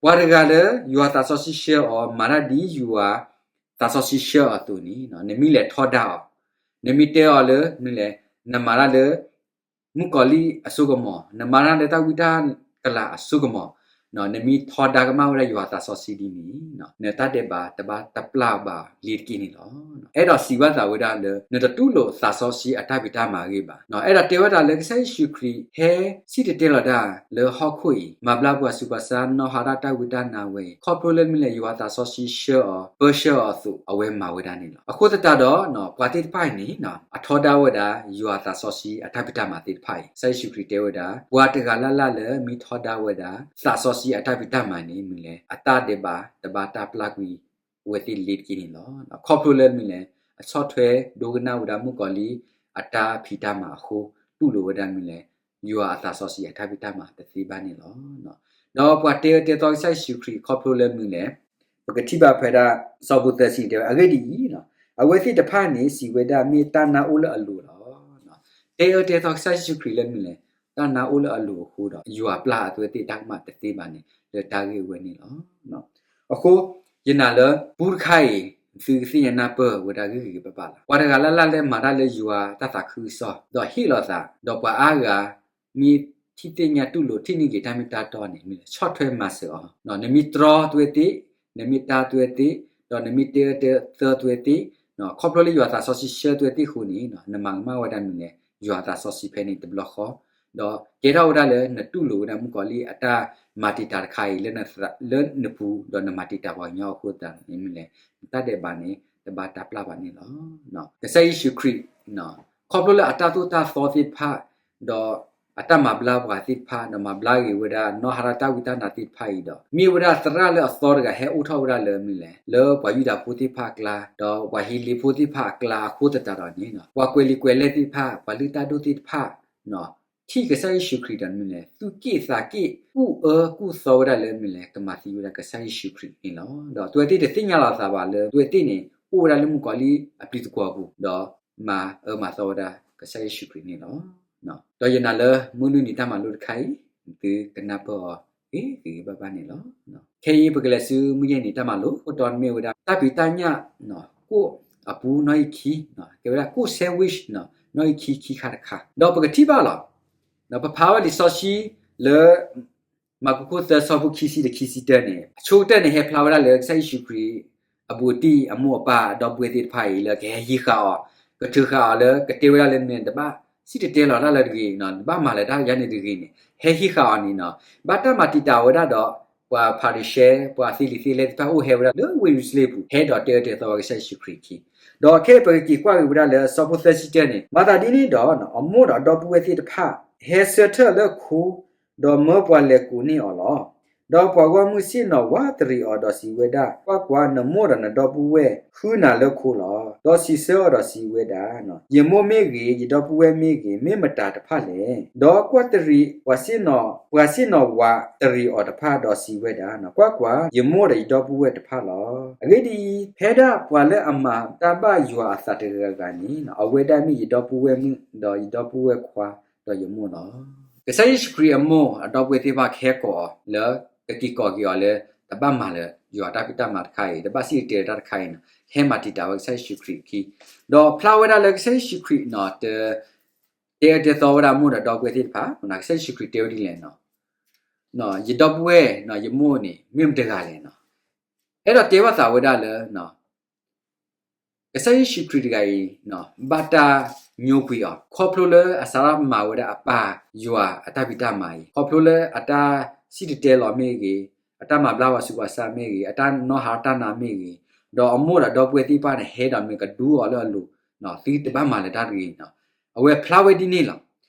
ပှၤတဂၤလၢယွၤသးစီဆှံဆှၢအီၤ မၤတၢ်ဒ်ယွၤသးစီဆှံဆှၢအီၤအသိးန့ၣ် နမ့ၢ်လဲၤထီဒါအီၤ, နမ့ၢ်တဲအီၤလၢ နမၤတၢ်လၢ မုၣ်ကီၤလံၢ်အစိကမီၤ, နမၤတၢ်လၢတၢ်ဝံတၢ်ကလၤအစိကမီၤ, နမ့ၢ်ထီဒါကမၣ်ဝဲဒၣ်ယွၤသးစီဆှံဒ်န့ၣ် နတၢ်ဒဲးဘးတဘၣ်တပျၢ်ဘၣ်လ့ၤတက့ၢ်န့ၣ်လီၤ. အဲၣ်ဒိးစံးဘၣ်သးဝဲဒၣ်လၢ နတတူၢ်လိာ်သးစီဆှံအတၢ်ဖံးတၢ်မၤအဂ့ၢ်ဘၣ်. အဲၣ်ဒိးတဲဝဲဒၣ်လၢ ကစၢ်ယ့ၣ်ၡူးခရံာ်ဟဲစံၣ်တဲၤတဲလီၤတၢ်လၢဟီၣ်ခိၣ်အံၤ, မၤဘျါပှၤဆူးပှၤဆါ နီၣ်ဟးတၢ်တၢ်ဝံတၢ်နါဝဲအံၤ, ခီဖျိလၢမ့ၢ်လဲၣ် ယွၤသးစီဆှံဆှၢအီၤ ပၢဆှၢအီၤအသိး အဝဲမၤဝဲဒၣ်န့ၣ်လီၤ. အဃိသတးဒီး ပှၤသ့ၣ်တဖၣ်အံၤန့ၣ် အထီဒါဝဲဒၣ် ယွၤသးစီဆှံအတၢ်ဖံးတၢ်မၤသ့ၣ်တဖၣ်အံၤ, ကစၢ်ယ့ၣ်ၡူးခရံာ်တဲဝဲဒၣ် ပှၤတဂၤလၢ်လၢ်လၢမ့ၢ်ထီဒါဝဲဒၣ် သးစီဆှံအတၢ်ဖံးတၢ်မၤန့ၣ် မ့ၢ်လဲၣ် အတၢ်ဒဲးဘးတဘၣ်တၢ်ပျၢ်ကွံာ် အဝဲသ့ၣ်လ့ၤတက့ၢ်န့ၣ်လီၤ. ခီဖျိလၢမ့ၢ်လဲၣ် အဆီၣ်ထွဲဒိကနၣ်ဝဲဒၣ်မုၣ်ကီၤလံၢ်အတၢ်ဖံးတၢ်မၤအဃိ, တူၢ်လိာ်ဝဲဒၣ်မ့ၢ်လဲၣ် ယွၤအသးစီဆှံအတၢ်ဖံးတၢ်မၤတသ့ဘၣ်န့ၣ်လီၤ. ဒီးပှၤတဲအၢတဲသီကစၢ်ယ့ၣ်ၡူးခရံာ် ခီဖျိလၢမ့ၢ်လဲၣ် ပကထံၣ်ဘၣ်ဖဲဒၣ် ဆၢဖိသၢဆံတဲဝဲ အဂ့ၢ်ဒ်အံၤ, အဝဲသ့ၣ်တဖၣ်န့ၣ် စံးဝဲဒၣ်မ့ၢ်တၢ်နၢ်အိၣ်လၢအလိၤလီၤ. တဲအၢတဲသီကစၢ်ယ့ၣ်ၡူးခရံာ်လၢမ့ၢ်လဲၣ် တၢ်နၢ်အိၣ်လၢအလိၤအဃိဒီး ယွၤပျၢ်အဝဲသ့ၣ်တၢ်ကမၣ်တသ့ဘၣ်န့ၣ် လၢတၢ်ဂ့ၢ်ဝဲန့ၣ်လီၤ. အဃိ ယနာ်လၢပူတခါအံၤ သုကသ့ၣ်ညါနၢ်ပၢၢ်ဝဲဒၣ်ဂ့ၢ်ဂ့ၤဘၣ်ဘၣ်လီၤ. ပှၤတဂၤလၢ်လၢ်လၢမၤတၢ်လၢယွၤတၢ်သးခုကစီၣ် ဒီးဟ့ၣ်လီၤသး ဒီးပှၤအါဂၤ မ့ၢ်ထံၣ်သ့ၣ်ညါတူၢ်လိာ်ထံၣ်န့ၢ်က့ၤတၢ်မ့ၢ်တၢ်တီန့ၣ် မ့ၢ်လဲၣ် ဆီၣ်ထွဲမၤစၢၤအီၤ, နမ့ၢ်တြီသုဝဲသ့ၣ်, နမ့ၢ်တၢ်သုဝဲသ့ၣ်, ဒီးနမ့ၢ်တဲအၢတဲသီသုဝဲသ့ၣ်, ခီဖျိလၢယွၤသးစီဆှံဆှၢသုဝဲသ့ၣ်အဃိန့ၣ် နမၤကမၣ်ဝဲဒၣ်မ့ၢ်လဲၣ် ယွၤသးစီဆှံဖဲန့ၣ်တဘျီဃီ, ဒီးကဲထီၣ်ဝဲဒၣ်လၢနတူၢ်လိာ်ဝဲဒၣ်မုၣ်ကီၤလံၢ်အတၢ်မၤတံာ်တာ်တခါအံၤ လၢနပူၤ ဒီးနမၤတံာ်တာ်ပှၤကညီအဃိသတးန့ၣ် မ့ၢ်လဲၣ် နတၢ်ဒဲးဘးန့ၣ် တဘၣ်တၢ်ပျၢ်ဘၣ်န့ၣ်လီၤ. ကစၢ်ယ့ၣ်ၡူးခရံာ် ခီဖျိလၢအတၢ်သိၣ်တၢ်သီသ့ၣ်တဖၣ် ဒီးအတၢ်မၤဘျါပှၤသ့ၣ်တဖၣ် ဒီးမၤဘျါက့ၤဝဲဒၣ် နီၣ်ဟးတၢ်တၢ်ဝံတၢ်နါသ့ၣ်တဖၣ်အံၤဒီး မ့ၢ်ဝဲဒၣ်သရၣ်လၢအသီတဂၤဟဲအိၣ်ထီၣ်ဝဲဒၣ်လၢမ့ၢ်လဲၣ် လၢပှၤယူဒၤဖိသ့ၣ်တဖၣ်အကျါ ဒီးပှၤဟ့လ့ဖိသ့ၣ်တဖၣ်အကျါအဃိသတးဒီးန့ၣ် ပှၤကွဲးလံာ်ကွဲးလဲၢ်သ့ၣ်တဖၣ် ပှၤလုၢ်တၢ်ဒိၣ်သ့ၣ်တဖၣ် ထံၣ်ကစၢ်ယ့ၣ်ၡူးခရံာ်ဒီးမ့ၢ်လဲၣ် သူၣ်က့ၣ်သးက့ၣ် ကူၣ်အၢကူၣ်သီဝဲဒၣ်လၢမ့ၢ်လဲၣ် ကမၤသံဝဲဒၣ်ကစၢ်ယ့ၣ်ၡူးခရံာ်န့ၣ်လီၤ. ဒီးသုဝဲသ့ၣ်တသ့ၣ်ညါလီၤသးဘၣ်လၢ သုဝဲသ့ၣ်န့ၣ် အိၣ်ဝဲဒၣ်လၢမုၣ်ကီၤလံၢ်အပျံၤသကွီၤပူၤ ဒီးမၤအၢမၤသီဝဲဒၣ်ကစၢ်ယ့ၣ်ၡူးခရံာ်န့ၣ်လီၤ. ဒီးယနာ်လၢမုၢ်လွံၢ်နံၤတၢ်မၤလိတခါအံၤ သုကနၢ်ပၢၢ်အီၤ ဂ့ၤဂ့ၤဘၣ်ဘၣ်န့ၣ်လီၤ. ခဲအံၤပကလဲၤဆူမုၢ်ယဲၢ်နံၤတၢ်မၤလိ ခိၣ်တီန့ၣ်မ့ၢ်ဝဲဒၣ် တၢ်ဖံးတၢ်ညၣ် ကိၣ်အပူနီၣ်ဂံၢ်ခံ, ကဲဝဲဒၣ်ကိၣ် sandwich နီၣ်ဂံၢ်ခံခံခါတခါ ဒီးပကထံၣ်ဘၣ်လီၤ. ဒီးပဖးဝဲလံာ်စီဆှံလၢ မၢကူးခိၣ်သၢဆၢဖိခံဆံဒီးခံဆံတၢန့ၣ် အဆိကတၢၢ်န့ၣ် ဟဲဖျါဝဲဒၣ်လၢကစၢ်ယ့ၣ်ၡူးခရံာ် အဘူးအတံၢ်အမိၢ်အပၢ်ဒီပုၢ်ဝဲၢ်သ့ၣ်တဖၣ်အံၤ လၢကဟဲဟံးဃာ်အီၤ ကထုးဃာ်အီၤလၢကတဲဝဲဒၣ်လၢမ့ၢ်တဘၣ်စံၣ်တဲၤတဲလီၤတၢ်လၢတဂ့ၤ, တဘၣ်မၤလၢၤတၢ်ယါန့ၣ်တဂ့ၤန့ၣ် ဟဲဟံးဃာ်အီၤန့ၣ် ဘၣ်တၢ်မၤတံာ်တာ်ဝဲဒၣ်ဒီး ပှၤဖၤရံၤၡဲ ပှၤသ့လံာ်သ့လဲၢ်သ့ၣ်တဖၣ်အိၣ်ဟဲဝဲဒၣ်လၢဝ့ၢ်ယရူၤၡလ့ၣ်ပူၤ ဟဲဒီးတဲအၢတဲသီဝဲကစၢ်ယ့ၣ်ၡူးခရံာ်အခံ, ဒီးခဲအံၤပကက့ၤကွၢ်က့ၤဝဲဒၣ်လၢအဆၢဖိသၢဆံတၢန့ၣ်, မၤသးဒ်န့ၣ်ဒီး အမိၢ်ဒီးအဒီပုၢ်ဝဲၢ်သ့ၣ်တဖၣ် ဟဲဆၢထၢၣ်လၢခိ, ဒီးမၢပှၤလဲၤကိးန့ၢ်အီၤလီၤ. ဒီးပှၤဂီၢ်မုၢ်ဆ့ၣ်နီၤဝးတရံးအီၤဒီးစံးဝဲဒၣ်, ကွၢ်ကွၢ်, နမိၢ်ဒီးနဒီပုၢ်ဝဲၢ်ဃုနၤလၢခိလီၤ. ဒီးစံးဆၢအီၤဒီးစံးဝဲဒၣ်, ယမိၢ်မ့ၢ်ဂ့ၤ, ယဒီပုၢ်ဝဲၢ်မ့ၢ်ဂ့ၤ, မ့ၢ်မတၤတဖၣ်လဲၣ်. ဒီးကွၢ်တရံးပှၤဆ့ၣ်နီၤ, ပှၤဆ့ၣ်နီၤဝးတရံးအီၤတဖၣ်ဒီးစံးဝဲဒၣ်, ကွၢ်ကွၢ်, ယမိၢ်ဒီးယဒီပုၢ်ဝဲၢ်တဖၣ်လီၤ. အဂ့ၢ်ဒ်အံၤ, ဖဲဒၣ်ပှၤလၢအမၤတၢ်ဘၣ်ယွၤအသးတဂၤဂၤန့ၣ် အဝဲဒၣ်မ့ၢ်ယဒီပုၢ်ဝဲၢ်မုၣ်, ဒီးယဒီပုၢ်ဝဲၢ်ခွါ, ဒီးယမိၢ်လီၤ. ကစၢ်ယ့ၣ်ၡူးခရံာ်အမိၢ်အဒီပုၢ်ဝဲၢ်သ့ၣ်တဖၣ်ကဟဲကိးအီၤလၢ ကက့ၤကိးက့ၤအီၤလၢ တဘၣ်မၤလၢယွၤတၢ်ဖံးတၢ်မၤတခါအံၤ, တဘၣ်စံၣ်တဲၤတဲလီၤတၢ်တခါအံၤန့ၣ်, ဟဲမၤတံာ်တာ်ဝဲကစၢ်ယ့ၣ်ၡူးခရံာ်အခံ, ဒီးဖျါဝဲဒၣ်လၢကစၢ်ယ့ၣ်ၡူးခရံာ် တဲအၢတဲသီဝဲဒၣ်အမိၢ်ဒီးအဒီပုၢ်ဝဲၢ်သ့ၣ်တဖၣ်, ကစၢ်ယ့ၣ်ၡူးခရံာ်တဲဝဲဒ်လဲၣ်န့ၣ်, ယဒီပုၢ်ဝဲၢ်, ယမိၢ်န့ၣ် မ့ၢ်မတဂၤလဲၣ်န့ၣ်, အဲၣ်ဒိးတဲဘၣ်သးဝဲဒၣ်လၢ ကစၢ်ယ့ၣ်ၡူးခရံာ်တဂၤအံၤ ဘၣ်တၢ်ညိကွံာ်အီၤ ခီဖျိလၢအစးထီၣ်မၤဝဲဒၣ်အပၢ်ယွၤအတၢ်ဖံးတၢ်မၤအံၤ, ခီဖျိလၢအတၢ်စံၣ်တဲၤတဲလီၤမ့ၢ်ဂ့ၤ, အတၢ်မၤဘျါဝဲဆူးဝဲစၢ်မ့ၢ်ဂ့ၤ, အတၢ်နီၣ်ဟးထီၣ်တၢ်နါမ့ၢ်ဂ့ၤ, ဒီးအမိၢ်ဒီးဒီပုၢ်ဝဲၢ်သ့ၣ်တဖၣ်န့ၣ် ဟဲဒီးမ့ၢ်ကဒူအီၤလၢအလိၤ, သုတဘၣ်မၤလၢၤတၢ်တဂ့ၤန့ၣ်, အဝဲဖျါဝဲဒ်န့ၣ်လီၤ.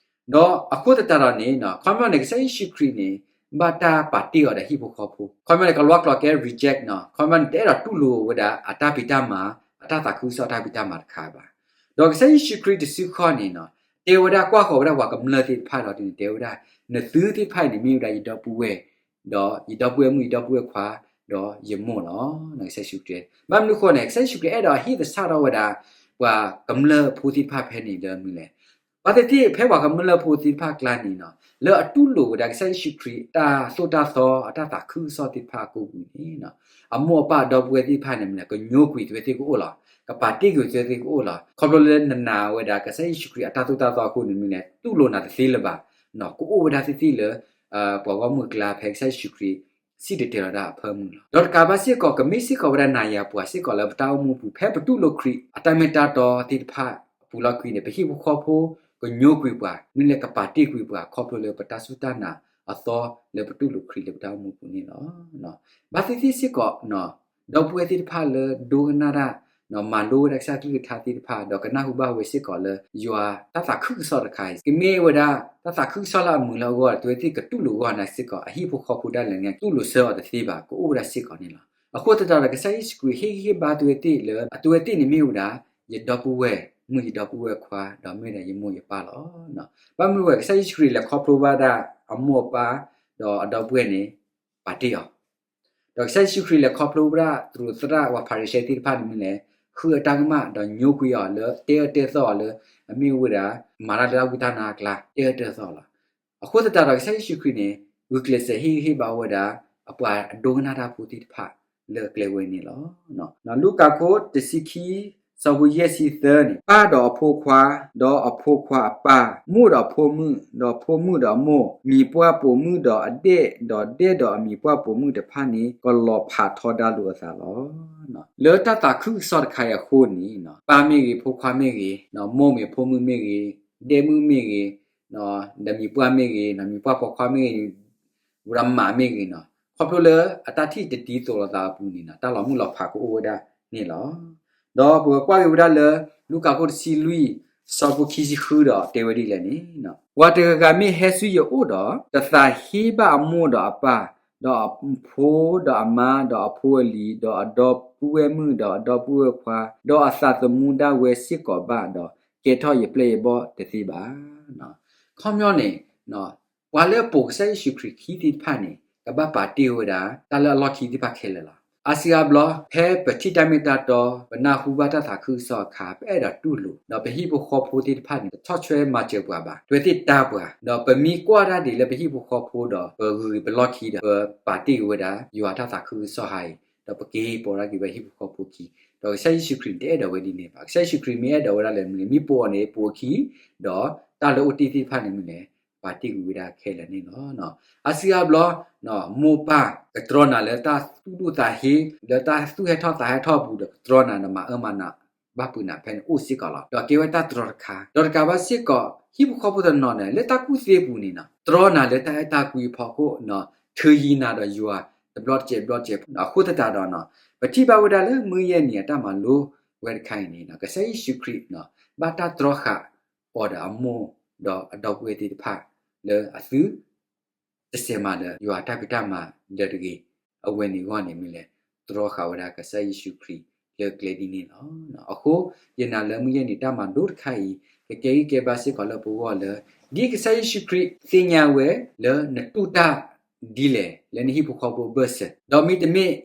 ဒီးအဃိသတးဒီးန့ၣ် ခီပညီန့ၣ် ကစၢ်ယ့ၣ်ၡူးခရံာ်န့ၣ် ဘၣ်တၢ်ပာ်တ့ၢ်အီၤဒီးဟံၣ်ဖိဃီဖိ, ခီပညီန့ၣ် ကလွဲကျိာ်ကဲ reject န့ၣ်, ခီပညီန့ၣ် တအဲၣ်ဒိးတူၢ်လိာ်ဝဲဒၣ်အတၢ်ဖံးတၢ်မၤ, အတၢ်သးခုကစီၣ်တၢ်ဖံးတၢ်မၤတခါဘၣ်. ဒီးကစၢ်ယ့ၣ်ၡူးခရံာ်တစုခီန့ၣ် တဲဝဲဒၣ်ကွၢ်ဃီၤဝဲဒၣ်ပှၤကမျၢၢ်သ့ၣ်တဖၣ်လီၤဒ်န့ၣ် တဲဝဲဒၣ်, နသုသ့ၣ်တဖၣ်အံၤန့ၣ် မ့ၢ်ဝဲဒၣ်ယဒီပုၢ်ဝဲၢ်, ဒီးယဒီပုၢ်ဝဲၢ်မုၣ် ယဒီပုၢ်ဝဲၢ်ခွါ, ဒီးယမိၢ်လီၤ. ကစၢ်ယ့ၣ်ၡူးခရံာ်, ဘၣ်မနုၤအဃိန့ၣ် ကစၢ်ယ့ၣ်ၡူးခရံာ်အဲၣ်ဒိးဟ့ၣ်သဆၣ်ထီၣ်ဝဲဒၣ် ပှၤကမျၢၢ်ဖိသ့ၣ်တဖၣ်ဖဲန့ၣ်လၢမနုၤလဲၣ်. ဘၣ်သ့ၣ်သ့ၣ်ဖဲပှၤကမျၢၢ်ဖိသ့ၣ်တဖၣ်အကျါန့ၣ် လၢအတူၢ်လိာ်ဝဲဒၣ်ကစၢ်ယ့ၣ်ၡူးခရံာ်အတၢ်သိၣ်တၢ်သီ အတၢ်သးခုကစီၣ်သ့ၣ်တဖၣ်အကိးပူၤန့ၣ် အမိၢ်အပၢ်အဒီပုၢ်ဝဲၢ်သ့ၣ်တဖၣ်န့ၣ်မနုၤလဲၣ် ကညိကွံာ်သုဝဲသ့ၣ်ကအိၣ်လီၤ. ကပာ်တ့ၢ်ကွံာ်သုဝဲသ့ၣ်ကအိၣ်လီၤ. ခီဖျိလၢနနာ်ဝဲဒၣ်ကစၢ်ယ့ၣ်ၡူးခရံာ်အတၢ်သိၣ်တၢ်သီအဃိန့ၣ်မနုၤလဲၣ် တူၢ်လိာ်နၤတသ့လၢၤဘၣ်. ကအိၣ်ဝဲဒၣ်သ့ၣ်သ့ၣ်လၢ ပှၤဂီၢ်မုၢ်အကျါဖဲကစၢ်ယ့ၣ်ၡူးခရံာ် စံၣ်တဲၤတဲလီၤတၢ်အဖၢမုၢ်လီၤ. ဒီးတကးဘၣ်စ့ၢ်ကီး ကမ့ၢ်စ့ၢ်ကီးဝဲဒၣ်နၤယၤပှၤစ့ၢ်ကီးလၢပတၢ်အိၣ်မူပူၤ ဖဲပတူၢ်လိာ်ခရံာ်အတၢ်မ့ၢ်တၢ်တီသ့ၣ်တဖၣ်အပူၤလီၢ်ခံန့ၣ် ပဟံၣ်ဖိဃီဖိကညိကွံာ်ပှၤ မ့ၢ်လၢကပာ်တ့ၢ်ကွံာ်ပှၤ ခီဖျိလၢပတၢ်စူၢ်တၢ်နာ်အသီလၢပတူၢ်လိာ်ခရံာ်လၢပတၢ်အိၣ်မူပူၤန့ၣ်လီၤ. ဘၣ်သ့ၣ်သ့ၣ်စ့ၢ်ကီး ဒီပုၢ်ဝဲၢ်သ့ၣ်တဖၣ်လၢဒိကနၣ်တၢ် မၤလိဝဲဒၣ်ကစၢ်ကလုၢ်ကထါသ့ၣ်တဖၣ် ဒီးကနၢ်ဟူဘၣ်ဝဲစ့ၢ်ကီးလၢ ယွၤတၢ်သးခုကစီၣ်တခါအံၤ ကမ့ၢ်ဝဲဒၣ်တၢ်သးခုကစီၣ်လၢအမုာ်လၢအဂီၢ် သုဝဲသ့ၣ်ကတူၢ်လိာ်အဂီၢ်န့ၣ်စ့ၢ်ကီး အဟံၣ်ဖိဃီဖိဒၣ်လဲာ်န့ၣ် တူၢ်လိာ်ဆၢအီၤတသ့ဘၣ် ကအိၣ်ဝဲဒၣ်စ့ၢ်ကီးန့ၣ်လီၤ. အဃိသတးဒီး ကစၢ်ယ့ၣ်ၡူးခရံာ်ဟ့ၣ်ဂံၢ်ဟ့ၣ်ဘါသုဝဲသ့ၣ်လၢ အသုဝဲသ့ၣ်န့ၣ်မ့ၢ်ဝဲဒၣ် ယဒီပုၢ်ဝဲၢ်မုၣ် ယဒီပုၢ်ဝဲၢ်ခွါ ဒီးမ့ၢ်ဝဲဒၣ်ယမိၢ်ယပၢ်လီၤ. ဘၣ်မနုၤဝဲ ကစၢ်ယ့ၣ်ၡူးခရံာ်လဲၤခီဖျိဘၣ်ဒၣ်အမိၢ်အပၢ် ဒီးအဒီပုၢ်ဝဲၢ်န့ၣ် ပာ်တ့ၢ်အီၤ ဒီးကစၢ်ယ့ၣ်ၡူးခရံာ်လဲၤခီဖျိဝဲဒၣ်သရူးသရၣ်ပှၤဖၤရံၤၡဲသ့ၣ်တဖၣ်န့ၣ်မ့ၢ်လဲၣ် ဃုအတၢ်ကမၣ် ဒီးညိကွံာ်အီၤလၢ တဲအၢတဲသီအီၤလၢ အမ့ၢ်ဝဲဒၣ် မၤတၢ်လၢတၢ်ဝံတၢ်နါအကျါ တဲအၢတဲသီအီၤလီၤ. အဃိသတးဒီး ကစၢ်ယ့ၣ်ၡူးခရံာ်န့ၣ် ဂုာ်ကျဲးစၢးဟ့ၣ်ဂံၢ်ဟ့ၣ်ဘါဝဲဒၣ် အပှၤအဒိကနၣ်တၢ်ဖိသ့ၣ်တဖၣ်လၢအကျဲဝဲန့ၣ်လီၤ. လူၤကၣ်ခိၣ်တဆံခံ ဆၢဖိယဲၢ်ဆံသၢန့ၣ် ပၢ်ဒီးအဖိခွါ, ဒီးအဖိခွါအပၢ်, မိၢ်ဒီးဖိမုၣ်, ဒီးဖိမုၣ်ဒီးအမိၢ်, မံၤပှၢ်ပိာ်မုၣ်ဒီးအဒဲၣ်, ဒီးဒဲၣ်ဒီးအမံၤပှၢ်ပိာ်မုၣ်တဖၣ်န့ၣ် ကလီၤဖးထီဒါလိာ်အသးလီၤ. လၢတၢ်သးခုကစီၣ်တခါအံၤအဃိန့ၣ် ပၢ်မ့ၢ်ဂ့ၤ, ဖိခွါမ့ၢ်ဂ့ၤ, မိၢ်မ့ၢ်, ဖိမုၣ်မ့ၢ်ဂ့ၤ, ဒဲၣ်မုၣ်မ့ၢ်ဂ့ၤ, ဒီးမံၤပှၢ်မ့ၢ်ဂ့ၤ, မံၤပှၢ်ပိာ်ခွါမ့ၢ်ဂ့ၤ, ဝဲဒၣ်မးမ့ၢ်ဂ့ၤန့ၣ် ခီဖျိလၢအတၢ်ထံၣ်တဒ်သိးလိာ်သးအပူၤန့ၣ် တၢ်လီၤမုၢ်လီၤဖးကအိၣ်ဝဲဒၣ်န့ၣ်လီၤ. ဒီးပကကွၢ်က့ၤဝဲဒၣ်လၢ လူၤကၣ်ခိၣ်တဆံလွံၢ် ဆၢဖိခံဆံဃုဒီးတဲဝဲဒ်လဲၣ်န့ၣ် ပှၤတဂၤဂၤမ့ၢ်ဟဲဆူယအိၣ်ဒီး တသးဟ့ဘၣ်အမိၢ်ဒီးအပၢ်, ဒီးအဖိဒီးအမါ, ဒီးအဖိအလံၤ, ဒီးအဒီပုၢ်ဝဲၢ်မုၣ်, ဒီးအဒီပုၢ်ဝဲၢ်ခွါ, ဒီးအသးသမူဒၣ်ဝဲစ့ၢ်ကီးဘၣ်ဒီး ကဲထီၣ်ယပျဲၢ်ယဘီၣ်တသ့ဘၣ်. ခီပညီန့ၣ် ပှၤလၢအပိာ်ကစၢ်ယ့ၣ်ၡူးခရံာ်ခံသ့ၣ်တဖၣ်န့ၣ် ကဘၣ်ပာ်တ့ၢ်ဝဲဒၣ် တၢ်လၢအလီၢ်ခံသ့ၣ်တဖၣ်ခဲလၢာ်လီၤ. အါစုအါဘျီ ဖဲပထံၣ်တၢ်မ့ၢ်တၢ်တီ ပနၢ်ဟူဘၣ်တၢ်သးခုကစီၣ်အခါ ပအဲၣ်ဒိးတူၢ်လိာ် ဒီးပဟံၣ်ဖိဃီဖိသ့ၣ်တဖၣ်န့ၣ် တထီၣ်ဆွဲမၤစၢၤပှၤဘၣ်. ပဝဲသ့ၣ်တၢ်ပှၤ ဒီးပမ့ၢ်ကွၢ်တၢ်ဒ်လၢပဟံၣ်ဖိဃီဖိဒီး ပဂုာ်ပလီၢ်ခံဒီး ပပာ်တ့ၢ်က့ၤဝဲဒၣ် ယွၤတၢ်သးခုကစီၣ်ဟါအံၤ ဒီးပက့ၤပိာ်ဒၣ်က့ၤဝဲဟံၣ်ဖိဃီဖိခံ ဒီးကစၢ်ယ့ၣ်ၡူးခရံာ်န့ၣ် တအဲၣ်ဒိးဝဲဒ်န့ၣ်ဘၣ်. ကစၢ်ယ့ၣ်ၡူးခရံာ်မ့ၢ်အဲၣ်ဒိးဝဲဒၣ်လၢမနုၤလဲၣ် မ့ၢ်ပိာ်အီၤန့ၣ် ပိာ်အခံ ဒီးတၢ်လၢအိၣ်တ့ၢ်သ့ၣ်တဖၣ်န့ၣ်မနုၤလဲၣ် ပာ်တ့ၢ်ကွံာ်ဝဲဒၣ်ခဲလၢာ်န့ၣ်လီၤ. အါစုအါဘျီ မိၢ်ပၢ်ကတြီနၤလၢတၢ်သူၣ်ဒိၣ်သးဟ့ လၢတၢ်သူၣ်ဟဲထီၣ်သးဟဲထီၣ်အပူၤဒီး ကတြီနၤဒီးမၤအၢမၤနးဘၣ်ပုၢ်နၤဖဲန့ၣ်အိၣ်စ့ၢ်ကီးလီၤ. ဒီးကဲဝဲတၢ်တြီတခါ ဒီးတကးဘၣ်စ့ၢ်ကီး ဟံၣ်ဖိဃီဖိတနီၤန့ၣ် လၢတၢ်ကူၣ်သ့အပူၤန့ၣ် တြီနၤလၢတၢ်အဲၣ်တၢ်ကွံအဖီခိၣ် ထုးယံၤနၤဒီးယွၤ တဘျီတစဲးဘျီတစဲးဖိန့ၣ် အဃိသတးဒီး ပထံၣ်ဘၣ်ဝဲဒၣ်လၢမုၢ်ယဲၢ်နံၤအတၢ်မၤလိဝဲတခါအံၤန့ၣ် ကစၢ်ယ့ၣ်ၡူးခရံာ် ဘၣ်တၢ်တြီဃာ်အီၤဒီးအမိၢ် ဒီးအဒီပုၢ်ဝဲၢ်သ့ၣ်တဖၣ် လၢအသု တစဲးမၤလၢၤယွၤအတၢ်ဖံးတၢ်မၤလၢၤတဂ့ၤ. အဝဲန့ၣ်အဂီၢ်န့ၣ် မ့ၢ်လဲၤတြီဃာ်ဝဲဒၣ်ကစၢ်ယ့ၣ်ၡူးခရံာ်လၢကျဲဒ်န့ၣ်လီၤ. အဃိ ယနာ်လၢမုၢ်ယဲၢ်နံၤတၢ်မၤလိတခါအံၤ ကကဲဂံၢ်ကဲဘါစ့ၢ်ကီးလၢပဂီၢ်လၢ ဒ်ကစၢ်ယ့ၣ်ၡူးခရံာ်သ့ၣ်ညါဝဲလၢနတူၢ်တၢ်ဒ်လဲၣ် လၢနဟံၣ်ဖိဃီဖိအဘၢၣ်စၢၤ ဒီးမ့တမ့ၢ်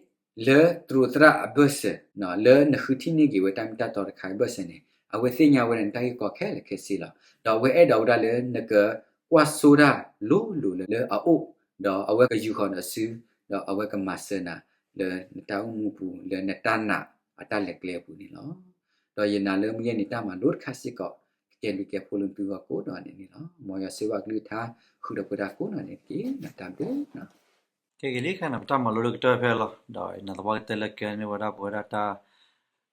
လၢသရူးသရၣ်အဘၢၣ်စၢၤ လၢနဃုထံၣ်န့ၢ်က့ၤဝဲတၢ်မ့ၢ်တၢ်တီတခါအဘၢၣ်စၢၤန့ၣ် အဝဲသ့ၣ်ညါဝဲဒၣ်နတၢ်ဂ့ၢ်ကီခဲလၢာ်ခဲဆ့လီၤ. ဒီးအဝဲအဲၣ်ဒိးဝဲဒၣ်လၢနကကွၢ်စိတၢ်လိၤလိၤလၢအအိၣ် ဒီးအဝဲကယူာ်ဃီၤနၤစု ဒီးအဝဲကမၤစၢၤနၤ လၢနတၢ်အိၣ်မူပူၤ လၢနတၢ်နာ်အတၢ်လဲၤကျဲအပူၤန့ၣ်လီၤ. ဒီးယနာ်လၢမုၢ်ယဲၢ်နံၤတၢ်မၤလိတခါစ့ၢ်ကီး ကကဲဘျုးကဲဖှိၣ်လၢသုဂီၢ်ကိးဂၤဒဲးန့ၣ်လီၤ. မ်ယွၤဆိၣ်ဂ့ၤအကလုၢ်ကထါ ဃုာ်ဒီးပဝဲဒၣ်ကိးဂၤဒဲးတက့ၢ်. တၢ်ဘျုး ကဲက့ၤလံခါန့ၣ် ပတၢ်မၤလိလၢကတၢၢ်ဖဲလီၤ. ဒီးယနာ်သပှၢ်ကတၢၢ်လၢကဲန့ၢ်ဝဲဒၣ်ပဝဲဒၣ်တၢ်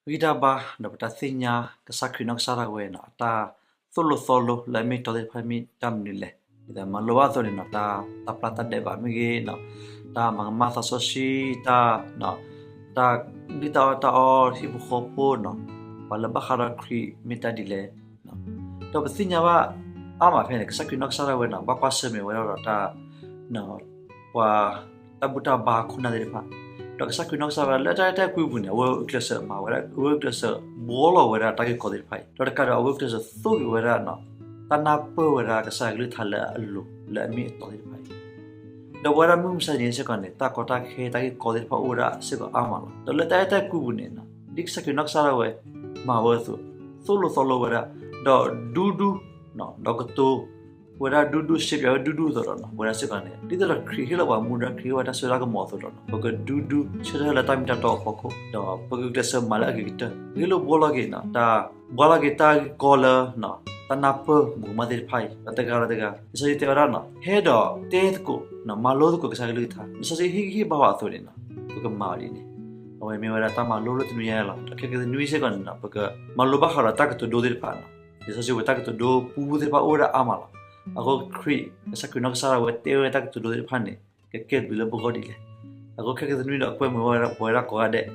ဂံၢ်တၢ်ဘါ ဒီးပတၢ်သ့ၣ်ညါကစၢ်ခရံာ်နီၢ်ကစၢ်ဒၣ်ဝဲန့ၣ် အတၢ်သိၣ်လိသီလိလၢအမ့ၢ်အတီသ့ၣ်တဖၣ်မ့ၢ်တၢ်မနုၤလဲၣ်. ဒ်သိးမၤလိဘၣ်အသိးန့ၣ် တၢ်ပျၢ်တၢ်ဒဲးဘးမ့ၢ်ဂ့ၤ တၢ်မၤကမၣ်သးစီဆှံ တၢ် တၢ်ဒုၣ်တၢ်အီၣ်တၢ်အီဟံၣ်ဖိဃီဖိန့ၣ် ပှၤလၢဘၣ်ဃးဒီးခရံာ်မ့ၢ်တၢ်ဒ်လဲၣ်. ဒီးပသ့ၣ်ညါဘၣ်အါမးဖဲန့ၣ် ကစၢ်ခရံာ်နီၢ်ကစၢ်ဒၣ်ဝဲန့ၣ် ဘၣ်ကွၢ်ဆၢၣ်မဲာ်ဝဲဒၣ်ဒီးတၢ် ပှၤတၢ်ဘူၣ်တၢ်ဘါခိၣ်နၢ်သ့ၣ်တဖၣ်, ဒီးကစၢ်ခရံာ်နီၢ်ကစၢ်ဒၣ်ဝဲလၢတၢ်အဲၣ်တၢ်ကွံပူၤန့ၣ် အဝဲကျဲးစၢးမၤဝဲဒၣ် အဝဲကျဲးစၢးဘှီလီၤဝဲဒၣ်တၢ်ဂ့ၢ်ကီသ့ၣ်တဖၣ်အံၤ ဒီးတကးဒီးအဝဲကျဲးစၢးသိၣ်က့ၤဝဲဒၣ် တၢ်နၢ်ပၢၢ်ဝဲဒၣ်ကစၢ်ယွၤကလုၢ်ကထါလၢအလိၤလၢအမ့ၢ်အတီသ့ၣ်တဖၣ်အံၤ ဒီးပဝဲဒၣ်မုၢ်မဆါတနံၤစ့ၢ်ကီးန့ၣ် တၢ်ကီတၢ်ခဲတၢ်ဂ့ၢ်ကီသ့ၣ်တဖၣ်အိၣ်ဝဲဒၣ်စ့ၢ်ကီးအါမးလီၤ. ဒီးလၢတၢ်အဲၣ်တၢ်ကွံပူၤန့ၣ် ဒ်ကစၢ်ခရံာ်နီၢ်ကစၢ်ဒၣ်ဝဲ မၤဝဲအသိး သိၣ်လိသီလိဝဲဒၣ် ဒီးဒူဒူ ဒီးကတိၤဝဲဒၣ်ဒူဒူ စံးပၠးဝဲဒူဒူအသိးဒီး ပဝဲဒၣ်စ့ၢ်ကီးန့ၣ် ဒ်သိးဒီးခရံာ်ဟ့ၣ်လီၤပှၤမူဒါ ခရံာ်ဟ့ၣ်ဝဲတၢ်စိတၢ်ကမီၤအသိးဒီး ပကဒူဒူဆၢထၢၣ်လၢတၢ်မ့ၢ်တၢ်တီအဖီခိၣ် ဒီးပကကျဲးစၢးမၤလၢအဂ့ၤကတၢၢ် ဂ့ၢ်လိာ်ဘှီလီၤက့ၤ တၢ် ဘှီလီၤက့ၤတၢ်ဂ့ၢ်ကီလၢ တၢ်နၢ်ပၢၢ်မူကမၣ်သ့ၣ်တဖၣ်အံၤ ဒီးတဂၤဒီးတဂၤ လံာ်စီဆှံတဲဝဲဒၣ် ဟဲဒီးတဲသကိး မၤလိသကိးကစၢ်ကလုၢ်ကထါ လံာ်စီဆှံဟ့ၣ်ဂံၢ်ဟ့ၣ်ဘါပှၤအသိးန့ၣ် ပကမၤအီၤဒ်န့ၣ် အဝဲမ့ၢ်ဝဲဒၣ်တၢ်မၤလိလၢတနွံညါလီၤ. ဒီးခဲကနွံစ့ၢ်ကီးန့ၣ် ပကမၤလိဘၣ်ဃးဒီးတၢ်ကတိၤဒိသ့ၣ်တဖၣ်န့ၣ် လံာ်စီဆှံဝဲတၢ်ကတိၤဒိပူသ့ၣ်တဖၣ်အိၣ်ဝဲဒၣ်အါမးလီၤ. အဃိခရံာ် ကစၢ်ခရံာ်နီၢ်ကစၢ်ဒၣ်ဝဲတဲဝဲတၢ်ကတိၤဒိသ့ၣ်တဖၣ်န့ၣ် ကကဲဘျုးလၢပဂီၢ်ဒ်လဲၣ်. အဃိခဲကနွံဒီးကွဲမုာ်ဝဲဒၣ်ပဝဲဒၣ်ကိးဂၤဒဲး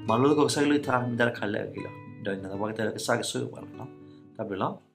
မၤလိသကိးကစၢ်ကလုၢ်ကထါမ့ၢ်တၢ်တခါလၢအဂ့ၤလီၤ. ဒီးယနာ်သပှၢ်ကတၢၢ်လၢကစၢ်ကဆိၣ်ဂ့ၤပှၤလီၤ. တၢ်ဘျုးလီၤ.